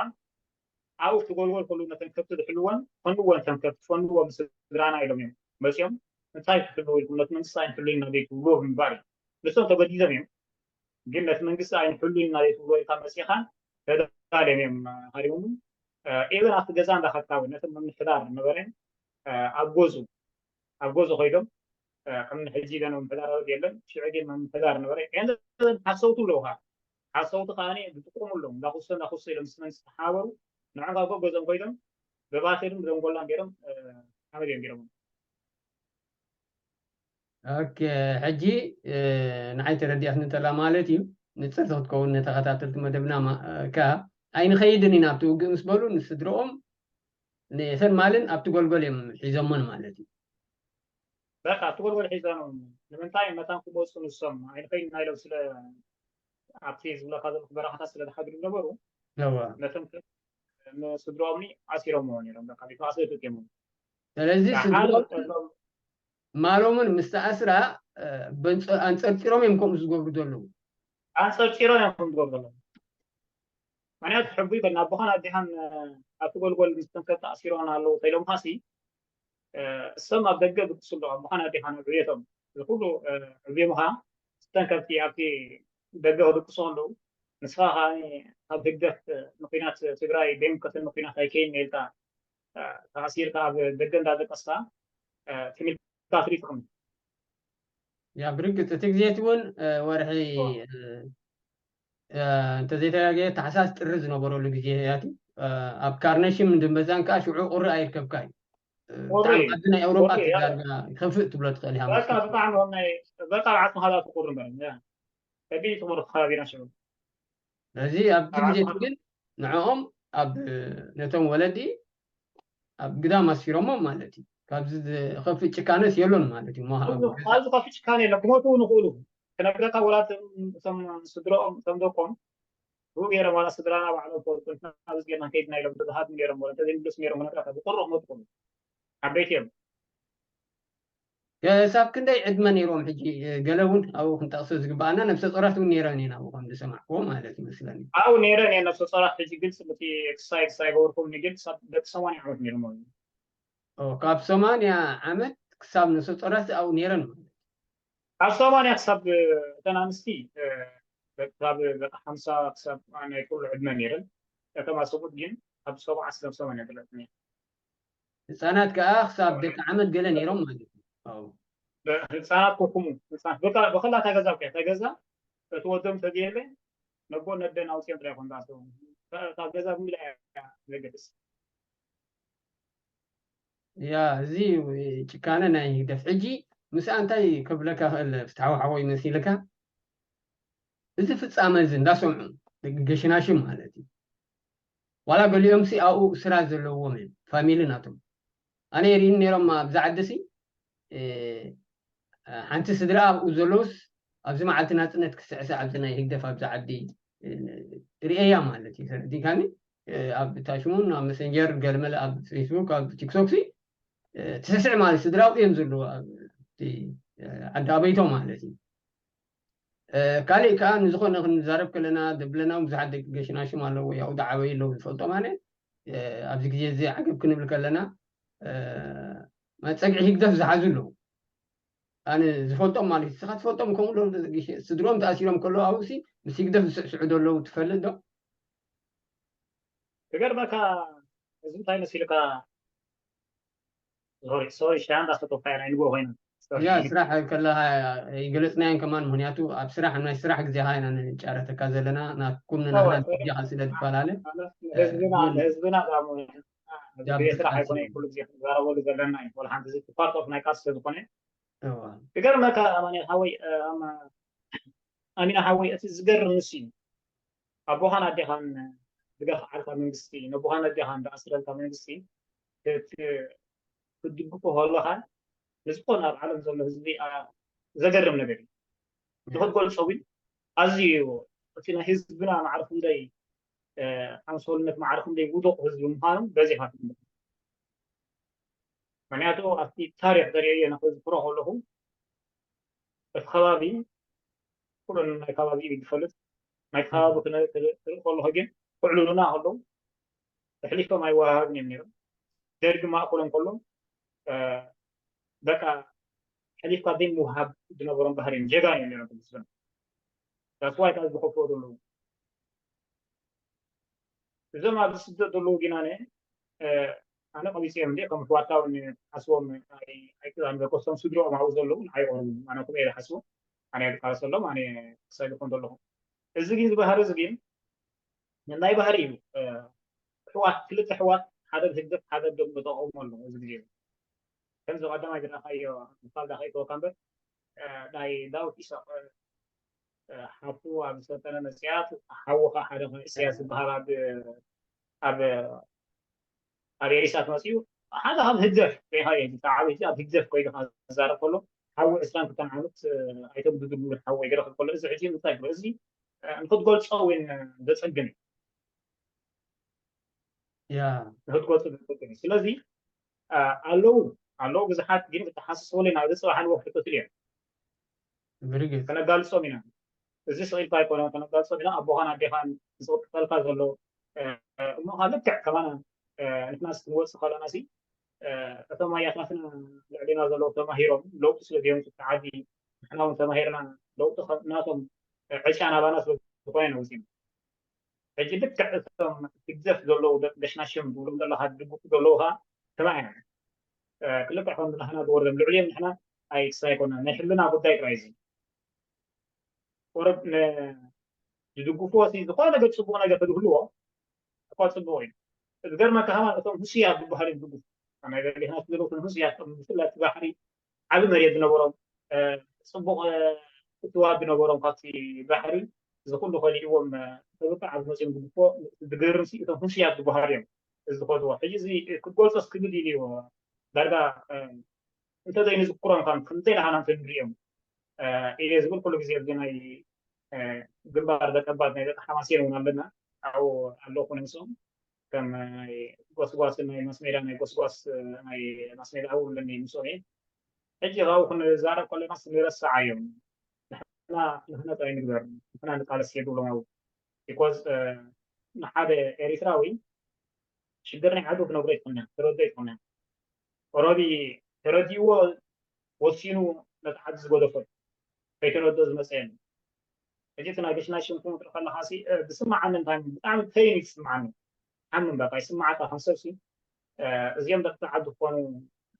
ኣብኡ ክጎልጎል ከሉ ነተን ከብቲ ዝሕልወን ፈንወን፣ ተን ከብቲ ፈንወን ስድራና ኢሎም እዮም መፂኦም። እንታይ ክሕልው ኢልኩም ነቲ መንግስቲ ኣይንሕሉ ኢና ዘይትብልዎ ብምባል እዩ። ንሶም ተገዲዶም እዮም። ግን ነቲ መንግስቲ ኣይንሕሉ ኢና ዘይትብልዎ ኢልካ መፂኻ ተዳልዮም እዮም ሃሪሞም። እ፣ ኤቨን ኣብቲ ገዛ እንዳኸድካ እውን ነቲ ምምሕዳር ነበረ፣ እ፣ ኣብ ገዙ፣ ኣብ ገዙ ኮይዶም፣ እ፣ ከም ንሕጂ ኢለን ምምሕዳር የለን። ሽዑ ግን ምምሕዳር ነበረ። ኤቨን ሓሰውቲ ኣለዉ ኸዓ። ሓሰውቲ ከኣ ዝጥቀሙ ኣለዉ። እንዳኹሰ፣ እንዳኹሰ ኢሎም ምስ መንግስቲ ተሓባበሩ። ንዖም ካብ ገዝኦም ኮይዶም ብባትርን ብደንጎላን ገይሮም፣ እ፣ ሓመድ እዮም ገይሮም። ኦኬ፣ ሕጂ፣ እ፣ ንዓይ ተረዲኣትኒ እንተላ ማለት እዩ። ንጽርቲ ክትከውን ንተኸታተልቲ መደብና ማ-፣ እ፣ ከኣ ኣይንኸይድን ኢና ኣብቲ ውግእ ምስ በሉ ንስድርኦም፣ ንእተን ማልን ኣብቲ ጎልጎል እዮም ሒዞሞን ማለት እዩ። በቃ፣ ኣብቲ ጎልጎል ሒዞም። ንምንታይ መታን ክመጹ ንሶም ኣይንኸይድን ኢና ኢሎም ስለ ኣብቲ ዝብለካ ዘለኹ በረኻታት ስለ ዝሓድሩ ነበሩ። እዋ። ነቶም ከ-፣ ንስድርኦምኒ ኣሲሮምዎ ነይሮም። በቃ፣ ቤት ማእሰርቲ እዮም። ስለዚ ደሓር ስድርኦም እቶም ማሎምን ምስ ተኣስራ፣ እ፣ በንጸ-፣ ኣንጸርጺሮም እዮም ከምኡ ዝገብሩ ዘለዉ። ኣንጸርጺሮም እዮም ከምኡ ዝገብሩ ዘለዉ። ምኽንያቱ ሕጉ ይበልና፣ ኣቦኻን ኣዴኻን፣ እ፣ ኣብቲ ጎልጎል ምስ ተንከብ ተኣሲሮም ኣለዉ ተኢሎምኻሲ፣ እ፣ እሶም ኣብ ደገ ድቅሱ ኣለዉ፣ ኣቦኻን ኣዴኻን ኣብ ዕብየቶም። እዚ ኩሉ፣ እ፣ ዕብዮምኻ ዝተንከብቲ ኣብቲ ደገ ክድቅሱ ከለዉ፣ ንስኻ ከኣ ኣብ ህግደፍ ንኲናት ትግራይ ደይምልከተኒ ኲናት ኣይከይድን ኢልካ፣ እ፣ ተኣሲርካ ኣብ ደገ እንዳደቀስካ፣ እ፣ ትምልካ ትሪኢ ትቕኒ። ያ፣ ብርግጽ እቲ ግዜቲ እውን፣ እ፣ ወርሒ፣ እ፣ እ፣ እንተዘይተጋግየ ታሕሳስ ጥሪ ዝነበረሉ ግዜ እያ እቲ። እ፣ ኣብ ካርነሽም እንድንበዛን ከኣ ሽዑ ቁሪ ኣይርከብካ እዩ። እ፣ ቁሪ፣ ብጣዕሚ ኣብዚ ናይ ኤውሮጳ ቁሪ፣ ያ። ዳርጋ ይኸፍእ ትብሎ ትኽእል ኢኻ በቃ መስለኒ። ብጣዕሚ ናይ፣ በቃ ኣብ ዓጽምኻ ዝኣቱ ቁሪ እምበር፣ ያ። ከቢድ እዩ ትምህርቲ ከባቢና ሽዑ። ስለዚ ኣብቲ ኣብ ግዜ ዓጽምኻ ግን ንዕኦም ኣብ፣ ነቶም ወለዲ ኣብ ግዳም ኣስፊሮሞም ማለት እዩ። ካብዚ ዝኸፍእ ጭካነስ የሎን ማለት እዩ። እሞ ኣብ ኩሉ፣ ኣብዚ ከፍእ ጭካነ የለን። ክሞቱ እውን ይኽእሉ። ክነግረካ፣ ወላ እቶም፣ እቶም ስድራኦም፣ እቶም ደቆም፣ ብኡ ገይሮም ዋላ ስድራና ባዕሎም ፈልጡ፣ ንሕና ኣብዚ ጌርና ከይድና ኢሎም ተዝሃድሙ ነይሮም፣ ዋላ እንተዘይምለሱ ነይሮም፣ ክነግረካ፣ ብቁሩብ ክሞቱ ይኽእሉ። ዓበይቲ እዮም። ክሳብ ክንደይ ዕድመ ነይሮም? ሕጂ፣ እ፣ ገለ እውን ኣብኡ ክንጠቕሶ ዝግባኣና፣ ነብሰ ጾራት እውን ነይረን እየን ኣብኡ፣ ከም ዝሰማዕክዎ ማለት ይመስለኒ። ኣብኡ ነይረን እየን ነብሰ ጾራት። ሕጂ ግልፂ፣ እቲ ክሳይ፣ ክሳይ ገበርኩምኒ፣ ግን ክሳብ ደቂ ሰማንያ ዓመት ነይሮም እዮም። ኦ፣ ካብ ሰማንያ ዓመት ክሳብ ነብሰ ጾራት ኣብኡ ነይረን ማለት እዩ። ካብ ሰማንያ ክሳብ፣ እተን ኣንስቲ፣ እ፣ ካብ በቃ ሓምሳ ክሳብ ናይ ኩሉ ዕድመ ነይረን። እቶም ኣሰብኡት ግን ካብ ሰብዓ ክሳብ ሰማንያ ዘለዉ ነይረን። ህጻናት ከኣ ክሳብ ደቂ ዓመት ገለ ነይሮም ማለት እዩ። ኣዎ። ብ-፣ ህጻናት ኮኩሙ፣ ህጻናት በቃ፣ ብኸላ እታ ገዛ እኮ እያ። እታ ገዛ፣ እቲ ወዶም ተዘየለ፣ ነቦ ነደን ኣውጺኦም ጥራይ ይኾኑ ዝኣተዉ። እታ፣ እታ ገዛ ብምልኣ እያ ዘገድስ። ያ፣ እዚ ጭካነ ናይ ህግደፍ። ሕጂ ምስኣ እንታይ ክብለካ ክእል፣ ፍትሓዊ ሓወይ መሲልካ? እዚ ፍጻመ እዚ እንዳሰምዑ፣ ደቂ ገሽናሽም ማለት እዩ። ዋላ ገሊኦምሲ ኣብኡ ስራ ዘለዎም እዮም፣ ፋሚሊ ናቶም። ኣነ የርእዩኒ ነይሮም ኣብዚ ዓዲ ሲ፣ እ፣ ሓንቲ ስድራ ኣብኡ ዘለውስ ኣብዚ መዓልቲ ናጽነት ክስዕስዕ ኣብዚ ናይ ህግደፍ ኣብዚ ዓዲ፣ እ፣ ርእየያ ማለት እዩ። ተረዲእካኒ? እ፣ ኣብ ታሽሙን ኣብ መሰንጀር ገለመለ ኣብ ፌስቡክ ኣብ ቲክቶክ ሲ፣ እ፣ ትስዕስዕ ማለት ስድራ ኣብኡ እዮም ዘለዉ ኣብ እቲ፣ እ፣ ዓዲ ኣበይቶ ማለት እዩ። ካልእ ከዓ ንዝኾነ ክንዛረብ ከለና ዘብለና ብዙሓት ደቂ ገሽናሽም ኣለዉ፣ ያው ዝዓበዩ ኣለዉ ዝፈልጦ ማለት ኣብዚ ግዜ እዚ ዓገብ ክንብል ከለና መፀግዒ ህግደፍ ዝሓዙ ኣለዉ። ኣነ ዝፈልጦም ማለት ንስኻ ትፈልጦም ከምኡ ስድሮም ተኣሲሮም ከለዉ ኣብኡሲ ምስ ህግደፍ ዝስዕስዑ ዘለዉ ትፈልጥ ዶ? ክገርመካ እዚ እንታይ መሲልካ ሶሪ ሶሪ ሽታ እንዳሰተካ ኢና ንጎ ኮይና ያ ስራሕ ከለካ ይገለፅናየን ከማን ምክንያቱ ኣብ ስራሕ ናይ ስራሕ ግዜካ ኢና ንጫረተካ ዘለና ናትኩም ንናህና ግዜካ ስለ ዝፈላለ ህዝብና ህዝብና ዳሞ ስራሕ ኣይኮነ ኩሉ ግዜ ክንዛረበሉ ዘለና እዩ ወላ ሓንቲ እዚ ፓርት ኦፍ ናይ ቃስ ስለዝኮነ ይገርመካ ኣማኒ ሓወይ ኣሚና ሓወይ እቲ ዝገርም ምስ እዩ ኣቦኻን ኣዴኻን ዝገፍዓልካ መንግስቲ ነቦኻን ኣዴኻን ዝኣስረልካ መንግስቲ ክትድግፎ ከለኻ ንዝኾነ ኣብ ዓለም ዘሎ ህዝቢ ዘገርም ነገር እዩ። ንክትገልፆ እውን ኣዝዩ እዩ እቲ ናይ ህዝብና ማዕረ ክንደይ ኣምሰሉነት ማዕረ ክንደይ ውዱቕ ህዝቢ ምዃኑ በዚኻ ትግምት። ምክንያቱ ኣብቲ ታሪክ ዘርእየ ንክዝክሮ ከለኹ እቲ ከባቢ ኩሉ ናይ ከባቢ እዩ ዝፈልጥ ናይ ከባቢ ክርኢ ከለኹ ግን ክዕልሉና ከለዉ ተሕሊፎም ኣይወሃሃብን እዮም ነይሮም። ደርጊ ማእኮሎም ከሎ በቃ ሕሊፍካ ዘይምውሃብ ዝነበሮም ባህሪ እዮም። ጀጋኑ እዮም ነይሮም ህዝብና። ዳስዋይ ካብ ዝኸፍኦ ዘለዉ እዞም ኣብዚ ስደት ዘለዉ ጊናነ ኣነ ቀቢፀ እዮም እንዲ ከም ኣሕዋታ እውን ሓስቦም ኣይክዛን ዘኮሶም ስድሮኦም ኣብኡ ዘለዉ ኣይቆርቡ ኣነ ከምኡ ኢለ ሓስቦም ኣነ ዝቃለሰሎም ኣነ ክሳይ ዝኾን ዘለኹ እዚ ግን ዝበሃር እዚ ግን ናይ ባህሪ እዩ ኣሕዋት ክልተ ኣሕዋት ሓደ ብህግደፍ ሓደ ብደግሞ ተቃውሞ ኣሎ እዚ ግዜ ከምዚ ቀዳማይ ዝረኣኻዮ ምሳል ዳኸይተወካ እምበር ናይ ዳዊት ኢሳቅ ሓፍቱ ኣብ ዝሰልጠነ መፅያት ሓውኻ ሓደ ኢሳያስ ዝበሃል ኣብ ኣብ ኣብ ኤሪሳት መፅኡ ሓደ ካብ ህግደፍ ሪኢኻዮ ብጣዕሚ ሕጂ ኣብ ህግደፍ ኮይንካ ዝዛረብ ከሎ ሓዊ ዕስራን ክልተን ዓመት ኣይተጉድድሉ ሓወይ ገለ ክብል ከሎ እዚ ሕጂ እንታይ ይብሎ እዚ ንክትገልፆ እውን ዘፀግም እዩ ያ ንክትገልፁ ዘፀግም እዩ ስለዚ ኣለዉ ኣለዉ ብዙሓት ግን ክተሓስስበሉ ኢና እዚ ፅባሕ ንወክሕቶ ትልዮ ብርግፅ ከነጋልፆም ኢና እዚ ስቕ ኢልካ ኣይኮነ ከነጋልፆም ኢና ኣቦኻን ኣዴኻን ዝቕጥፈልካ ዘሎ እሞ ከዓ ልክዕ ከማና ንሕናስ ክንወፅእ ከለና ሲ እቶም ኣያታትና ልዕሊና ዘለዉ ተማሂሮም ለውጢ ስለ ዘየምፅኡ ዓዲ ንሕና እውን ተማሂርና ለውጢ ናቶም ዕጫ ናባና ስለ ዝኾነ ኢና ወፂና ሕጂ ልክዕ እቶም ህግደፍ ዘለዉ ደቂ ገሽናሽም ትብሎም ዘለኻ ዝድግፉ ዘለዉ ከዓ ተባኢና ክልክዕ ከም ንሕና ዝወርዶም ልዕሊኦም ንሕና ኣይክሳይ ኣይኮና ናይ ሕልና ጉዳይ ጥራይ እዚ ቁርብ ዝድግፍዎ ሲ ዝኾነ ነገር ፅቡቅ ነገር ተዝህልዎ እኳ ፅቡቅ እዩ ዝገርመካ ከማን እቶም ህሱያት ዝበሃሉ ዝድግፉ ናይ ገሊና ዘለዉ ህሱያት ብፍላይ ባሕሪ ዓቢ መሬት ዝነበሮም ጽቡቕ እትዋብ ዝነበሮም ካብቲ ባሕሪ እዚ ኩሉ ከሊእዎም ተብቅዕ ኣብ መፅኦም ዝግፎ ዝገርም ሲ እቶም ህሱያት ዝበሃሉ እዮም ዝኸድዎ ሕጂ እዚ ክትገልፆ ስክብል ኢሉ እዩ ዳርጋ እንተዘይንዝክሮም ከም ከምዘይ ናህና እንተንሪኦም እየ ዝብል ኩሉ ግዜ እዚ ናይ ግንባር ደቀባት ናይ ደቂ ሓማሴን እውን ኣለና ኣብኡ ኣለኹ ነምስኦም ከም ናይ ጎስጓስ ናይ ማስሜዳ ናይ ጎስጓስ ናይ ማስሜዳ ኣው ኣለኒ ምስኦም እየ ሕጂ ካብኡ ክንዛረብ ከለናስ ንረስዓዮም ንሕና ንሕነፅ ኣይንግበር ንሕና ንቃለስ የብሎም ኣው ቢኮዝ ንሓደ ኤሪትራዊ ሽግር ናይ ዓዱ ክነግሮ ይኮና ተረዶ ይኮና ኦረዲ ተረዲዎ ወሲኑ ነቲ ዓዲ ዝገደፎ ከይተረዶ ዝመፀ የለ ሕጂ እቲ ናይ ገሽናይ ሽም ክምጥሪ ከለካ ሲ ብስማዓኒ እንታይ ብጣዕሚ ፔን እዩ ዝስማዓኒ ሓምን በቃ ይስማዓካ ከም ሰብ ሲ እዚኦም ደቂ ዓዲ ክኾኑ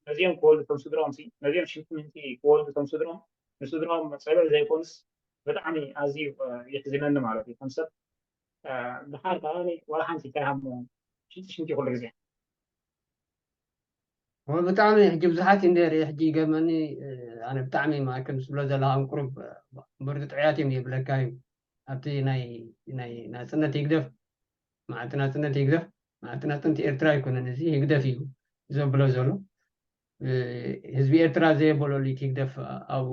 ነዚኦም ክወልዱ ቶም ስድሮም ሲ ነዚኦም ሽንቲ ምንቲ ክወልዱ ቶም ስድሮም ንስድሮም ፀብዕ ዘይኮኑስ ብጣዕሚ ኣዝዩ የሕዝነኒ ማለት እዩ ከም ሰብ ድሓር ከዓ ዋላ ሓንቲ እንታይ ሃሞ ሽንቲ ሽንቲ ኩሉ ግዜ ብጣዕሚ ሕጂ ብዙሓት እንደ ርኢ ሕጂ ይገርመኒ ኣነ ብጣዕሚ ማእከል ምስ ብሎ ዘለካ ቁሩብ ብርዱ ጥዕያት እዮም የብለካ እዩ ኣብቲ ናይ ናይ ናፅነት ይግደፍ መዓልቲ ናፅነት ይግደፍ መዓልቲ ናፅነት ኤርትራ ኣይኮነን እዚ ህግደፍ እዩ ዘብሎ ዘሎ ህዝቢ ኤርትራ ዘየበለሉ ህግደፍ ኣብኡ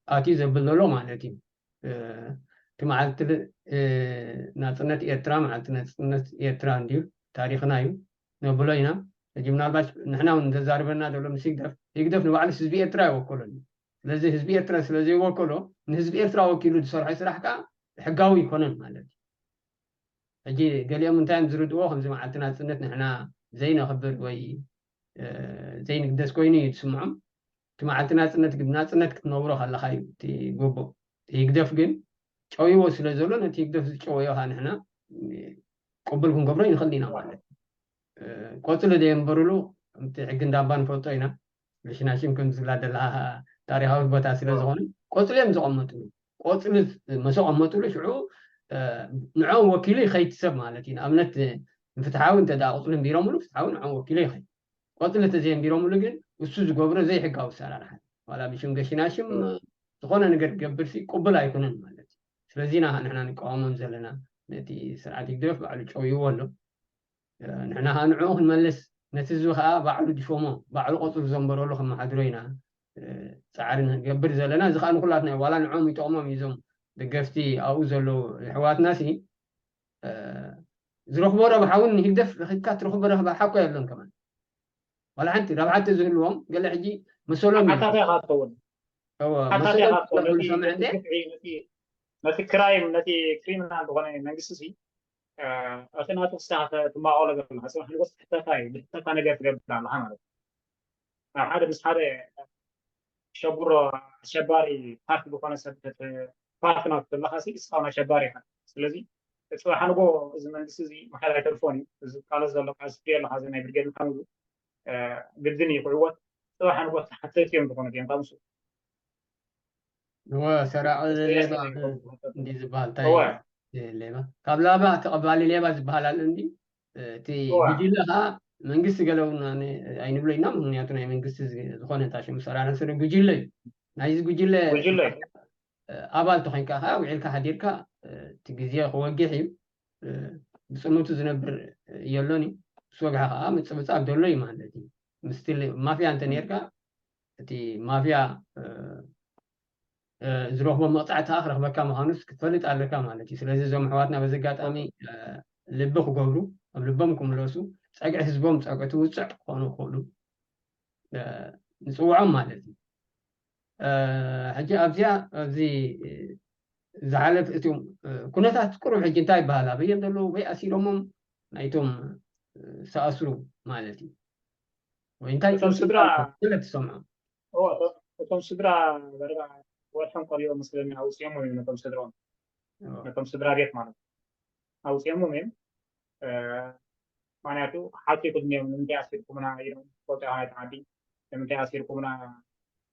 ኣትዩ ዘብል ዘሎ ማለት እዩ እቲ መዓልቲ ናፅነት ኤርትራ መዓልቲ ናፅነት ኤርትራ እንድዩ ታሪክና እዩ ነብሎ ኢና ሕጂ ምናልባት ንሕና እውን ዘዛርበና ዘሎ ምስ ህግደፍ ህግደፍ ንባዕሉ ህዝቢ ኤርትራ ይወከሎ እዩ ስለዚ ህዝቢ ኤርትራ ስለ ዘይወከሎ፣ ንህዝቢ ኤርትራ ወኪሉ ዝሰርሖ ስራሕ ከዓ ሕጋዊ ኣይኮነን ማለት እዩ። ሕጂ ገሊኦም እንታይ እዮም ዝርድዎ፣ ከምዚ መዓልቲ ናጽነት ንሕና ዘይነኽብር ወይ ዘይንግደስ ኮይኑ እዩ ዝስምዖም። እቲ መዓልቲ ናጽነት ግን ናጽነት ክትነብሮ ከለኻ እዩ እቲ ግቡእ። ህግደፍ ግን ጨውይዎ ስለ ዘሎ፣ ነቲ ህግደፍ ዝጨወዮ ከዓ ንሕና ቅቡል ክንገብሮ ይንኽእል ኢና ማለት እዩ። ቆጽሊ ደየንበሩሉ፣ ከምቲ ሕጊ እንዳባ ንፈልጦ ኢና። ሽናሽም ከም ዝብላ ደላ ታሪኻዊ ቦታ ስለ ዝኾነ፣ ቆጽሊ እዮም ዘቐመጥሉ። ቆጽሊ መሰቐመጥሉ ሽዑ ንዕኦም ወኪሉ ይኸይድ ሰብ ማለት እዩ። ንኣብነት ንፍትሓዊ እንተ ደኣ ቆጽሊ እንቢሮምሉ፣ ፍትሓዊ ንዕኦም ወኪሉ ይኸይድ። ቆጽሊ ተዘየንቢሮምሉ ግን እሱ ዝገብሮ ዘይሕጋዊ ኣሰራርሓ፣ ዋላ ብሽም ገሽናሽም ዝኾነ ነገር ክገብር ሲ ቅቡል ኣይኮነን ማለት እዩ። ስለዚ ኢና ንሕና ንቃወሞም ዘለና። ነቲ ስርዓት ህግደፍ ባዕሉ ጨውይዎ ኣሎ። ንሕና ከዓ ንዕኡ ክንመልስ፣ ነቲ ህዝቢ ከዓ ባዕሉ ዝሾሞ፣ ባዕሉ ቆጽሊ ዘንበረሉ ከመሓድሮ ኢና ጻዕሪ ንገብር ዘለና። እዚ ከዓ ንኩላትና እዩ። ዋላ ንዕኦም ይጠቕሞም እዩ፣ እዞም ደገፍቲ ኣብኡ ዘለዉ ኣሕዋትና ሲ ዝረኽቦ ረብሓ እውን ንህግደፍ ረኺብካ ትረኽቦ ረብሓ እኮ የለን ከማን። ዋላ ሓንቲ ረብሓ እንተዝህልዎም ገለ ሕጂ መሰሎም እዩ። ሓታታይ ኢኻ ትኸውን። እወ፣ ሓታታይ መሰሎም ኢኻ ትኸውን። ክኸውን ነቲ ሰምዕ እንዴ? ግፍዒ፣ ነቲ፣ ነቲ ክራይም፣ ነቲ ክሪሚናል ዝኾነ መንግስቲ ሲ፣ እ፣ እቲ ናቱ ክሳዕ ትማቐሎ ዘለኻ፣ ጽባሕ ንጎስ ትሕተታ እዩ፣ ዝሕተታ ነገር ትገብር ኣለኻ ማለት እዩ። ኣብ ሓደ ምስ ሓደ ሸጉሮ ኣሸባሪ ፓርቲ ዝኾነ ሰብ ተተ-፣ ፓርቲ ናቱ ዘለኻ ሲ፣ እስኻ እውን ኣሸባሪ ኢኻ። ስለዚ፣ ጽባሕ ንጎ እዚ መንግስቲ እዚ ምሓዝ ኣይተርፎን እዩ። እዚ ቃለስ ዘሎ ቃልሲ ትሪኦ ኣለኻ፣ እዚ ናይ ብርጌድ ንሓመዱ፣ እ፣ ግድን እዩ ክዕወት። ጽባሕ ንጎ ተሓተቲ እዮም ዝኾኑ እዮም ካብ ምስኡ። እወ፣ ሰራቒ ሌባ እንዲ ዝበሃል እንታይ እወ። እዩ? ሌባ። ካብ ላባ ተቐባሊ ሌባ ዝበሃል ኣሎ እንዲ። እቲ እወ። ጉጅለ ኸዓ መንግስቲ ገለ እውን ኣነ ኣይንብሎ ኢና፣ ምኽንያቱ ናይ መንግስቲ ዝ-፣ ዝኾነ እንታይ ሽሙ ሰራርሕን ስለ ጉጅለ እዩ። ናይዚ ጉጅለ ጉጅለ እዩ። ኣባል ተኾይንካ ኸዓ ውዒልካ ሓዲርካ፣ እቲ ግዜ ክወግሕ እዩ። ብጽልምቱ ዝነብር የሎን እዩ። ምስ ወግሐ ኸዓ ምጽብጻብ ዘሎ እዩ ማለት እዩ። ምስቲ ል-፣ ማፍያ እንተ ኔርካ፣ እቲ ማፍያ፣ እ፣ እ፣ ዝረኽቦ መቕጻዕቲ ኸዓ ክረኽበካ ምዃኑስ ክትፈልጥ ኣለካ ማለት እዩ። ስለዚ እዞም ኣሕዋትና በዚ ኣጋጣሚ፣ እ፣ ልቢ ክገብሩ፣ ኣብ ልቦም ክምለሱ፣ ጸግዒ ህዝቦም ጸግዒ እቲ ውጽዕ ክኾኑ ክኽእሉ፣ እ፣ ንጽውዖም ማለት እዩ። እ፣ ሕጂ ኣብዚኣ፣ ኣብዚ፣ እ፣ ዝሓለፍ እቶም፣ እ፣ ኩነታት ቁሩብ ሕጂ እንታይ ይበሃል? ኣበዮም ዘለዉ ወይ ኣሲሮሞም ናይቶም፣ እ፣ ዝተኣስሩ ማለት እዩ። ወይ እንታይ እቶም ስድራ ገለ ትሰምዖ? እዎ፣ እቶም፣ እቶም ስድራ ዳርጋ ወርሖም ቀሪቦም መስለኒ ኣውጺኦሞም እዮም ነቶም ስድራኦም። እዎ። ነቶም ስድራ ቤት ማለት እዩ። ኣውጺኦሞም እዮም። እ፣ ምኽንያቱ ሓትዩ ቅድሚኦም ንምንታይ ኣሲርኩምና ኢሎም፣ ፈልጦ ኢኻ ናይቲ ዓዲ፣ ንምንታይ ኣሲርኩምና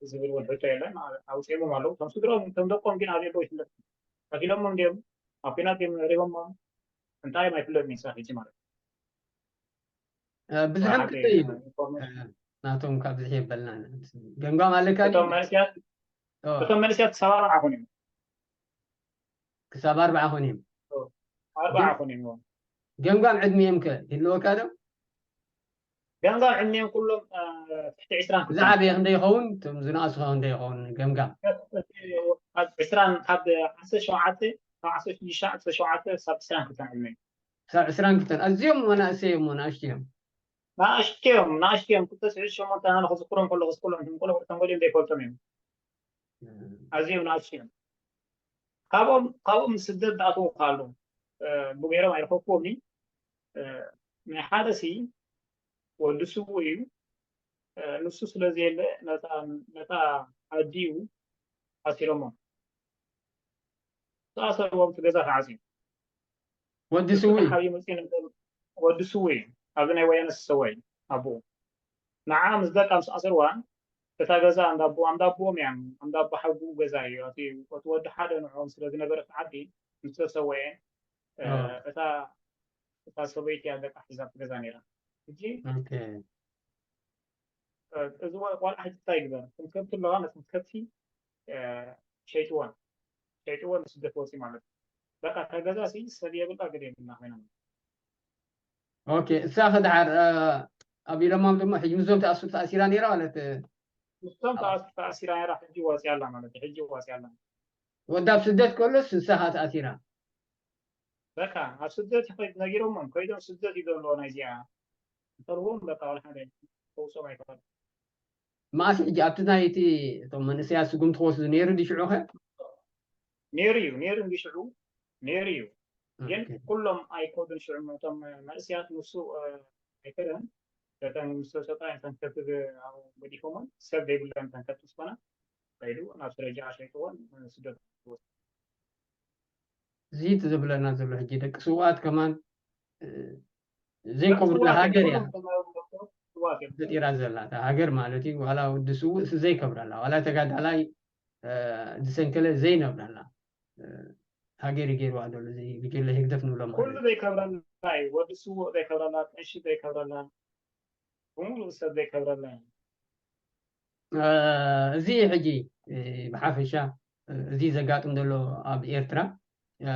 ዝብል እውን ሕቶ የለን። ኣ-፣ ኣውጺኦሞም ኣለዉ። እቶም ስድራኦም፣ እቶም ደቆም ግን ኣበይ ኣለዉ ይፍለጥ። ቀቲሎሞም ድዮም? ኣብ ኲናት ድዮም ነሪቦሞም? እንታይ እዮም ኣይፍለጥን እዩ፣ ክሳብ ሕጂ ማለት እዩ። እ፣ ብዙሓት ሓደ ክልተ እዩ። ኢንፎርሜሽን። እ፣ ናቶም ካብ ብዝሒ የበልና። ገምጋም ኣለካ ድዩ? እቶም መንእሰያት፣ ኦ። እቶም መንእሰያት ክሳብ ኣርባዓ ኮኑ እዮም። ክሳብ ኣርባዓ ኮኑ እዮም። ኦ፣ ኣርባዓ ግን ኮኑ እዮም። ገምጋም ዕድሚኦም ከ ይህልወካ ዶ? ገምጋም ዕድሚኦም ኩሎም፣ እ፣ ትሕቲ ዕስራን ክልተን። ዝዓበየ ክንደይ ይኸውን? እቶም ዝነኣሱ ኸ ክንደይ ይኸውን? ገምጋም። ካብ ዕስራን፣ ካብ ዓሰርተ ሸውዓተ፣ ካብ ዓሰርተ ሽዱሽተ፣ ዓሰርተ ሸውዓተ ክሳብ ዕስራን ክልተን ዕድመ። ክሳብ ዕስራን ክልተን። ኣዝዮም መናእሰይ እዮም፣ ናእሽቱ እዮም። ናእሽቱ እዮም፣ ናእሽቱ እዮም። ክልተ ሽሕን ሸሞንተን ኣነ ክዝክሮም ከለኹ፣ ዝኩሎም እቶም ቆልዑ፣ እቶም ገሊኦም ዘይፈልጦም እዮም። እም። ኣዝዮም ናእሽቱ እዮም። ካብኦም፣ ካብኦም ስደት ዝኣተዉ ካሉ፣ እ፣ ብገይሮም ኣይረኸብኩዎምን። እ፣ ናይ ሓደ ሲ ወዲ ስዉእ እዩ። እ፣ ንሱ ስለ ዘየለ ነታ፣ ነታ ኣዲኡ ኣሲሮሞ። ዝኣሰርዎም እቲ ገዛ ተዓጽዩ። ወዲ ስዉእ እዩ። ሓብዩ መጽዩ ነቶም ወዲ ስዉእ እዩ። ኣብዚ ናይ ወያነ ዝሰወ እዩ ኣቦኡ። ንዓ ምስ ደቃ ምስ ኣሰርዋ፣ እታ ገዛ እንዳ ኣቦ-፣ እንዳ ኣቦኦም እያ፣ እንዳ ኣቦ ሓጉ ገዛ እዩ። እቲ፣ እቲ ወዲ ሓደ ንዕኦም ስለ ዝነበረ እቲ ዓዲ ምስ ተሰወየ፣ እ፣ ኦ። እታ፣ እታ ሰበይቲ እያ ደቃ ሒዛ ኣብቲ ገዛ ነይራ። ሕጂ ኦኬ። እ፣ እዚ ወ-፣ ቆልዓ ሕጂ እንታይ ይግበር? ከም ከብቲ ኣለዋ፣ ነተን ከብቲ፣ እ፣ ሸይጥወን። ሸይጥወን ንስደት ወፂ ማለት እዩ። በቃ፣ እታ ገዛ ሲ ሰብ የብላ፣ ግደ የብልና ኮይና። ኦኬ፣ እሳ ከ ደሓር፣ እ፣ ኣብ ኢሎሞም ድማ ሕጂ ምስዞም ተኣስሩ ተኣሲራ ነይራ ማለት፣ እ፣ ምስዞም ኣብ ተኣስ-፣ ተኣሲራ ነይራ፣ ሕጂ ወፂኣ ኣላ ማለት እዩ። ሕጂ ወፂኣ ኣላ። ወዲ ኣብ ስደት ከሎስ ንሳ ከ ተኣሲራ? በቃ፣ ኣብ ስደት ይኸይድ ነጊሮሞም፣ ከይዶም ስደት እዩ ዘሎ ናይዚኣ። እንተልዎም በቃ፣ ወላ ሓደ ከውፅኦም ኣይተኸል። መኣስ ሕጂ ኣብቲ ናይ እቲ እቶም መንእሰያት ስጉምቲ ክወስዱ ነይሩ ድዩ ሽዑ ኸ? ነይሩ እዩ፣ ነይሩ እንዲ ሽዑ ነይሩ እዩ። ግን ኩሎም ኣይኮዱን ሽዑ፣ እቶም መንእሰያት ንሱ ኣይከደን። እተን ምስ ተሰጣ እተን ከብቲ ኣብኡ ገዲፎሞን ሰብ ዘይብለን እተን ከብቲ ዝኾና ከይዱ ናብ ስረጃ ሸይጥዎን ስደት። እዚ እቲ ዝብለና ዘሎ ሕጂ ደቂ ስውኣት ከማን ዘይቀብሩላ ሃገር እያ ፈጢራ ዘላ። እታ ሃገር ማለት እዩ። ዋላ ወዲ ስውእ እሱ ዘይከብረላ፣ ዋላ ተጋዳላይ ዝሰንከለ ዘይነብረላ ሃገር እዩ ገይርዋ ዘሎ። እዚ ጉጅለ ህግደፍ ንብሎ ማለት ኩሉ ዘይከብረላ እዩ። ወዲ ስውእ ዘይከብረላ፣ ቀሺ ዘይከብረላ፣ ብምሉእ ሰብ ዘይከብረላ እዩ። እዚ ሕጂ ብሓፈሻ እዚ ዘጋጥም ዘሎ ኣብ ኤርትራ፣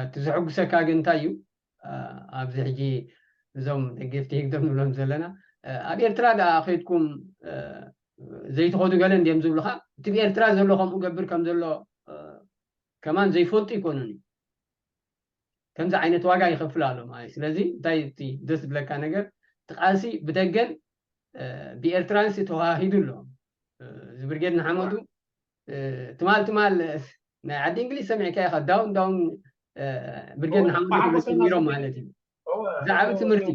እቲ ዘሐጉሰካ ግን እንታይ እዩ? ኣብዚ ሕጂ እዞም ደገፍቲ ህግደፍ ንብሎም ዘለና ኣብ ኤርትራ ደኣ ከይድኩም ዘይትኸዱ ገለ እንድዮም ዝብሉኻ። እቲ ብኤርትራ ዘሎ ከምኡ ገብር ከም ዘሎ ከማን ዘይፈልጡ ይኮኑን እዩ። ከምዚ ዓይነት ዋጋ ይኸፍል ኣሎ ማለት። ስለዚ እንታይ እቲ ደስ ዝብለካ ነገር፣ እቲ ቃልሲ ብደገን ብኤርትራንስ ተዋሂዱ ኣሎ። እዚ ብርጌድ ንሓመዱ ትማል ትማል ናይ ዓዲ እንግሊዝ ሰሚዕካ ኢኻ፣ ዳውን ዳውን ብርጌድ ንሓመዱ ክብሉ ጀሚሮም ማለት እዩ። እዚ ዓቢ ትምህርቲ።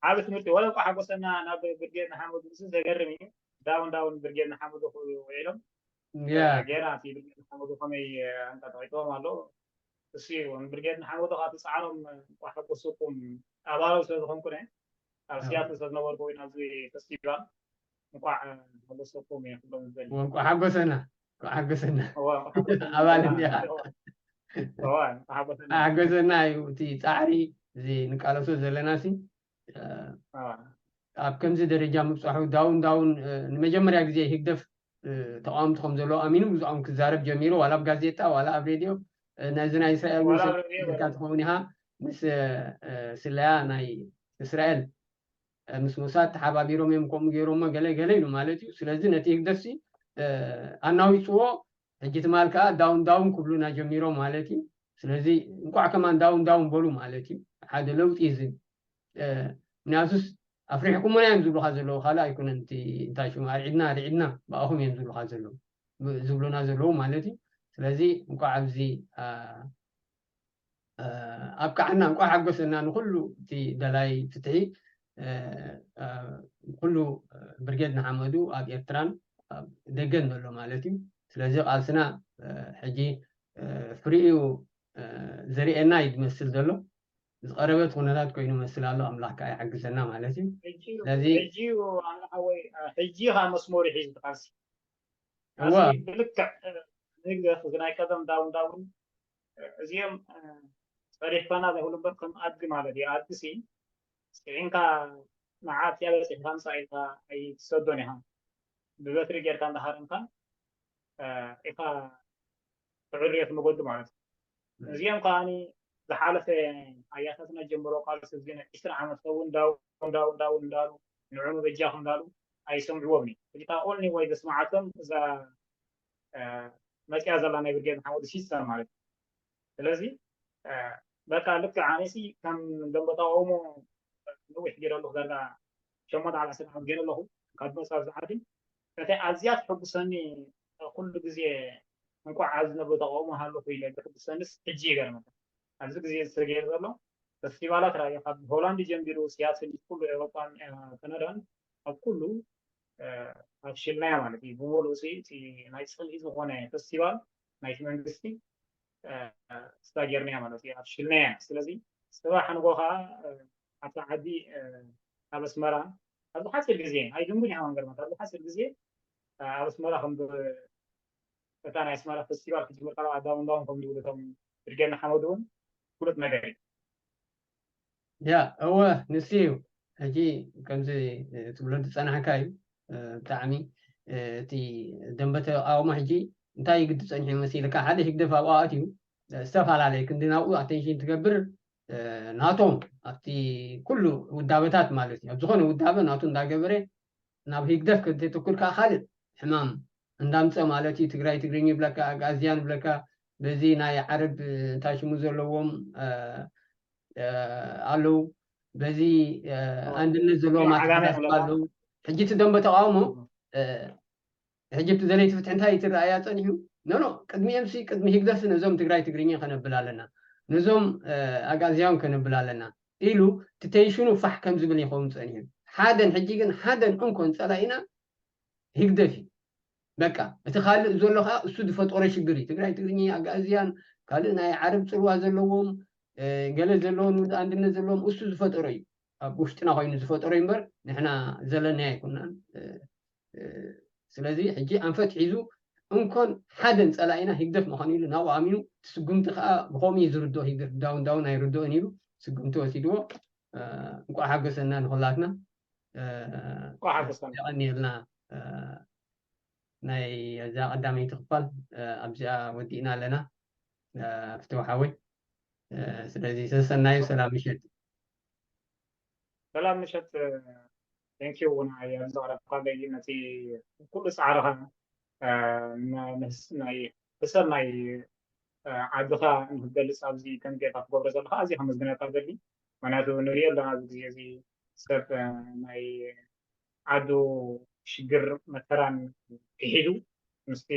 ዓቢ ትምህርቲ። ወላ እኳ ሓጎሰና ናብ ብርጌድ ንሓመዱ፣ እዚ ዘገርም እዩ። ዳውን ዳውን ብርጌድ ንሓመዱ ክብሉ ውዒሎም፣ ገና እቲ ብርጌድ ንሓመዱ ከመይ ኣንቀጥቂጥዎም ኣሎ። እሱ እዩ። ብርጌድ ንሓመዱ ካብ ትጻዕሮም፣ እንኳዕ ሓጎሰኩም። ኣባላዊ ስለ ዝኾንኩ እየ፣ ኣብ ሲያትል ስለ ዝነበርኩ ወይ ናብዚ ፈስቲቫል፣ እንኳዕ ሓጎሰኩም እየ ክብሎም ዝደሊ። እንኳዕ ሓጎሰና፣ እንኳዕ ሓጎሰና። እዋ፣ እንኳዕ ሓጎሰና። ኣባል እንዲኻ። እዋ፣ እንኳዕ ሓጎሰና። ሓጎሰና እዩ እቲ ጻዕሪ፣ እዚ ንቃለሶ ዘለና ሲ ኣብ ከምዚ ደረጃ ምብጻሑ፣ ዳውን ዳውን ንመጀመርያ ግዜ ህግደፍ ተቃወምቲ ከም ዘለዎ ኣሚኑ ብዛዕኦም ክዛረብ ጀሚሩ፣ ዋላ ኣብ ጋዜጣ ዋላ ኣብ ሬድዮ። ነዚ ናይ እስራኤል እውን ሰሚዕካ ትኸውን ኢኻ። ምስ ስለያ ናይ እስራኤል ምስ ሞሳድ ተሓባቢሮም እዮም ከምኡ ገይሮሞ ገለ ገለ ኢሉ ማለት እዩ። ስለዚ ነቲ ህግደፍሲ ኣናዊፅዎ። ሕጂ ትማል ከዓ ዳውን ዳውን ክብሉና ጀሚሮም ማለት እዩ። ስለዚ እንኳዕ ከማን ዳውን ዳውን በሉ ማለት እዩ። ሓደ ለውጢ እዩ እዚ። ምክንያቱስ ኣፍሪሕኩምና እዮም ዝብሉካ ዘለዉ፣ ካልእ ኣይኮነን። እቲ እንታይ ሽሙ ኣርዒድና ኣርዒድና ብኣኹም እዮም ዝብሉካ ዘለዉ፣ ዝብሉና ዘለዉ ማለት እዩ። ስለዚ እንኳዕ ኣብዚ ኣብቃዓና፣ እንኳዕ ሓጎሰና ንኩሉ እቲ ደላይ ፍትሒ፣ ኩሉ ብርጌድ ንሓመዱ ኣብ ኤርትራን ኣብ ደገን ዘሎ ማለት እዩ። ስለዚ ቃልስና ሕጂ ፍሪኡ ዘርእየና እዩ ዝመስል ዘሎ። ዝቐረበት ኩነታት ኮይኑ መስል ኣሎ። ኣምላኽ ከዓ ይሓግዘና ማለት እዩ። ስለዚ ሕጂ እዩ ኣነ ሓወይ፣ ሕጂ ከዓ መስመሩ ሒዙ ቃልሲ። እወ። ቃልሲ ብልክዕ ንግደፍ፣ እዚ ናይ ቀደም ዳውን ዳውን እዚኦም ጸሪፍካና ዘይብሉ እምበር ከም ኣድጊ ማለት እዩ። ኣድጊ ሲ ጽዒንካ ንዓ ኣብቲኣ በጺሕካ ምጻእ ኢልካ ኣይትሰዶን ኢኻ። ብበትሪ ጌርካ እንዳሃረምካ ኢኻ ትዕርዮ እቲ መገዱ ማለት እዩ። እዚኦም ከዓኒ ዝሓለፈ ኣያታትና ጀምሮ ቃልሲ እዚ ናይ ዒስራ ዓመት ከውን ዳውን ዳውን ዳውን እንዳሉ ንዑ በጃኹም እንዳሉ ኣይሰምዕዎም እዩ። ሕጂ እታ ኦንሊ ወይ ዘስማዓቶም እዛ መፅያ ዘላ ናይ ብርጌድ ንሓመዱ ሲስተም ማለት እዩ። ስለዚ በቃ ልክዕ ኣነሲ ከም ደንበ ተቃውሞ ነዊሕ ገይረ ኣለኹ፣ ዳርጋ ሸሞንተ ዓሰርተ ዓመት ገይረ ኣለኹ ካብ መፅኣ ብዝዓት። እታ ኣዝያ ትሕጉሰኒ ኩሉ ግዜ እንኳዕ ኣብዚ ነብሪ ተቃውሞ ሃለኹ ኢለ ዝሕጉሰንስ ሕጂ ይገርመካ። ኣብዚ ግዜ ዝተገይረ ዘሎ ፈስቲቫላት ራእየ ካብ ሆላንድ ጀሚሩ ሲያትል ኩሉ ኤውሮጳን ካናዳን ኣብ ኩሉ ኣብ ሽልናያ ማለት እዩ። ብምሉእ እቲ ናይ ፅልኢ ዝኾነ ፈስቲቫል ናይቲ መንግስቲ ስታጌርናያ ማለት እዩ። ኣብ ሽልናያ። ስለዚ ፅባሕ ንጎ ከዓ ኣብታ ዓዲ ኣብ ኣስመራ ኣብዚ ሓፂር ግዜ ኣይድንጉን ይሓዋን ገርመት ኣብዚ ሓፂር ግዜ ኣብ ኣስመራ ከም እታ ናይ ኣስመራ ፈስቲቫል ክትጅምር ከለዋ ዳውን ዳውን ከም ዝብሉ እቶም ብርጌድ ንሓመዱ እውን ፍሉጥ ነገር እዩ። ያ እወ ንሱ እዩ። ሕጂ ከምዚ ትብሎ ዝፀናሕካ እዩ። ብጣዕሚ እቲ ደንበ ተቃውሞ ሕጂ እንታይ ግዲ ፀኒሑ መሲልካ፣ ሓደ ህግደፍ ኣብኡ ኣትዩ ዝተፈላለየ ክንዲ ናብኡ ኣቴንሽን ትገብር ናቶም ኣብቲ ኩሉ ውዳበታት ማለት እዩ። ኣብ ዝኾነ ውዳበ ናቱ እንዳገበረ ናብ ህግደፍ ከተተኩር ከዓ ካልእ ሕማም እንዳምፀ ማለት እዩ። ትግራይ ትግርኝ ይብለካ፣ ኣግኣዝያን ይብለካ፣ በዚ ናይ ዓረብ እንታይ ሽሙ ዘለዎም ኣለዉ፣ በዚ ኣንድነት ዘለዎም ኣተሓሳስባ ኣለዉ። ሕጂ እቲ ደንበ ተቃውሞ ሕጂ እቲ ዘለይቲ ፍትሒ እንታይ ትረኣያ ፀኒሑ? ኖኖ፣ ቅድሚ ኤምሲ ቅድሚ ህግደፍ ነዞም ትግራይ ትግርኛ ከነብል ኣለና፣ ነዞም ኣግኣዝያን ከነብል ኣለና ኢሉ ትቴንሽኑ ፋሕ ከም ዝብል ይኸውን ፀኒሑ። ሓደን ሕጂ ግን ሓደን እንኮን ፀላኢና ህግደፍ እዩ። በቃ እቲ ካልእ ዘሎ ከዓ እሱ ዝፈጠሮ ሽግር እዩ። ትግራይ ትግርኛ ኣግኣዝያን ካልእ ናይ ዓረብ ፅልዋ ዘለዎም ገለ ዘለዎም ውድ ኣንድነት ዘለዎም እሱ ዝፈጠሮ እዩ። ኣብ ውሽጥና ኮይኑ ዝፈጠሮ እዩ እምበር ንሕና ዘለና ኣይኮናን። ስለዚ ሕጂ ኣንፈት ሒዙ እንኮን ሓደን ፀላኢና ህግደፍ ምዃኑ ኢሉ ናብኡ ኣሚኑ፣ ስጉምቲ ከዓ ብኸምኡ እዩ ዝርድኦ። ህግደፍ ዳውን ዳውን ኣይርድኦን ኢሉ ስጉምቲ ወሲድዎ። እንቋዕ ሓገሰና ንኩላትና። እንቋዕ ሓገሰና። የቐንየልና። ናይ እዛ ቀዳመይቲ ክፋል ኣብዚኣ ወዲእና ኣለና። ፍትው ሓወይ፣ ስለዚ ሰሰናዩ ሰላም ምሸት። ሰላም ምሸት። ቴንኪዩ እውን ኣያ ዘቕረብካለይ ነቲ ኩሉ ፃዕርኻ ናይ ህሰብ ናይ ዓድኻ ንክትገልፅ ኣብዚ ከም ጌርካ ትገብሮ ዘለካ ኣዝየ ከመስግነካ ደሊ። ምክንያቱ ንሪኦ ኣለና ኣብዚ ግዜ እዚ ሰብ ናይ ዓዱ ሽግር መከራን ክሒዱ ምስቲ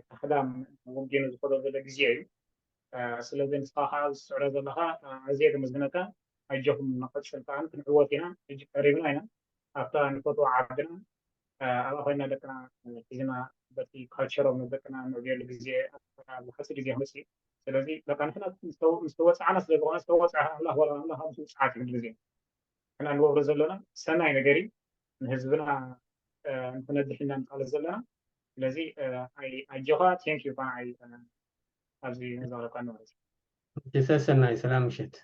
ካሕዳም ወጊኑ ዝኸዶ ዘሎ ግዜ እዩ። ስለዚ ንስኻ ከዓ ዝስዕሮ ዘለካ ኣዝየ ከመስግነካ። ኣጆኹም ንቐፅል ከዓ ክንዕወት ኢና። ሕጂ ቀሪብና ኢና ኣብታ ንፈትዋ ዓድና ኣብኣ ኮይና ደቅና ሒዝና በቲ ካልቸሮም ደቅና ንዕብየሉ ግዜ ኣብ ሓፂር ግዜ ክመፅእ እዩ። ስለዚ በቃ ንሕና ምስ ተወፃዕና ስለ ዝኾነ ዝተወፅዐ ኣምላኽ ወላ ኣምላኽ ኣብ ውፅዓት ይብል ግዜ ንሕና ንገብሮ ዘለና ሰናይ ነገር እዩ። ንህዝብና እንተነድሕ ኢና ንቃለስ ዘለና። ስለዚ ኣጆኻ ቴንክ ዩ ንዓይ ኣብዚ ንዛረብካ ንማለት እዩ። ሰሰናይ ሰላም ምሸት።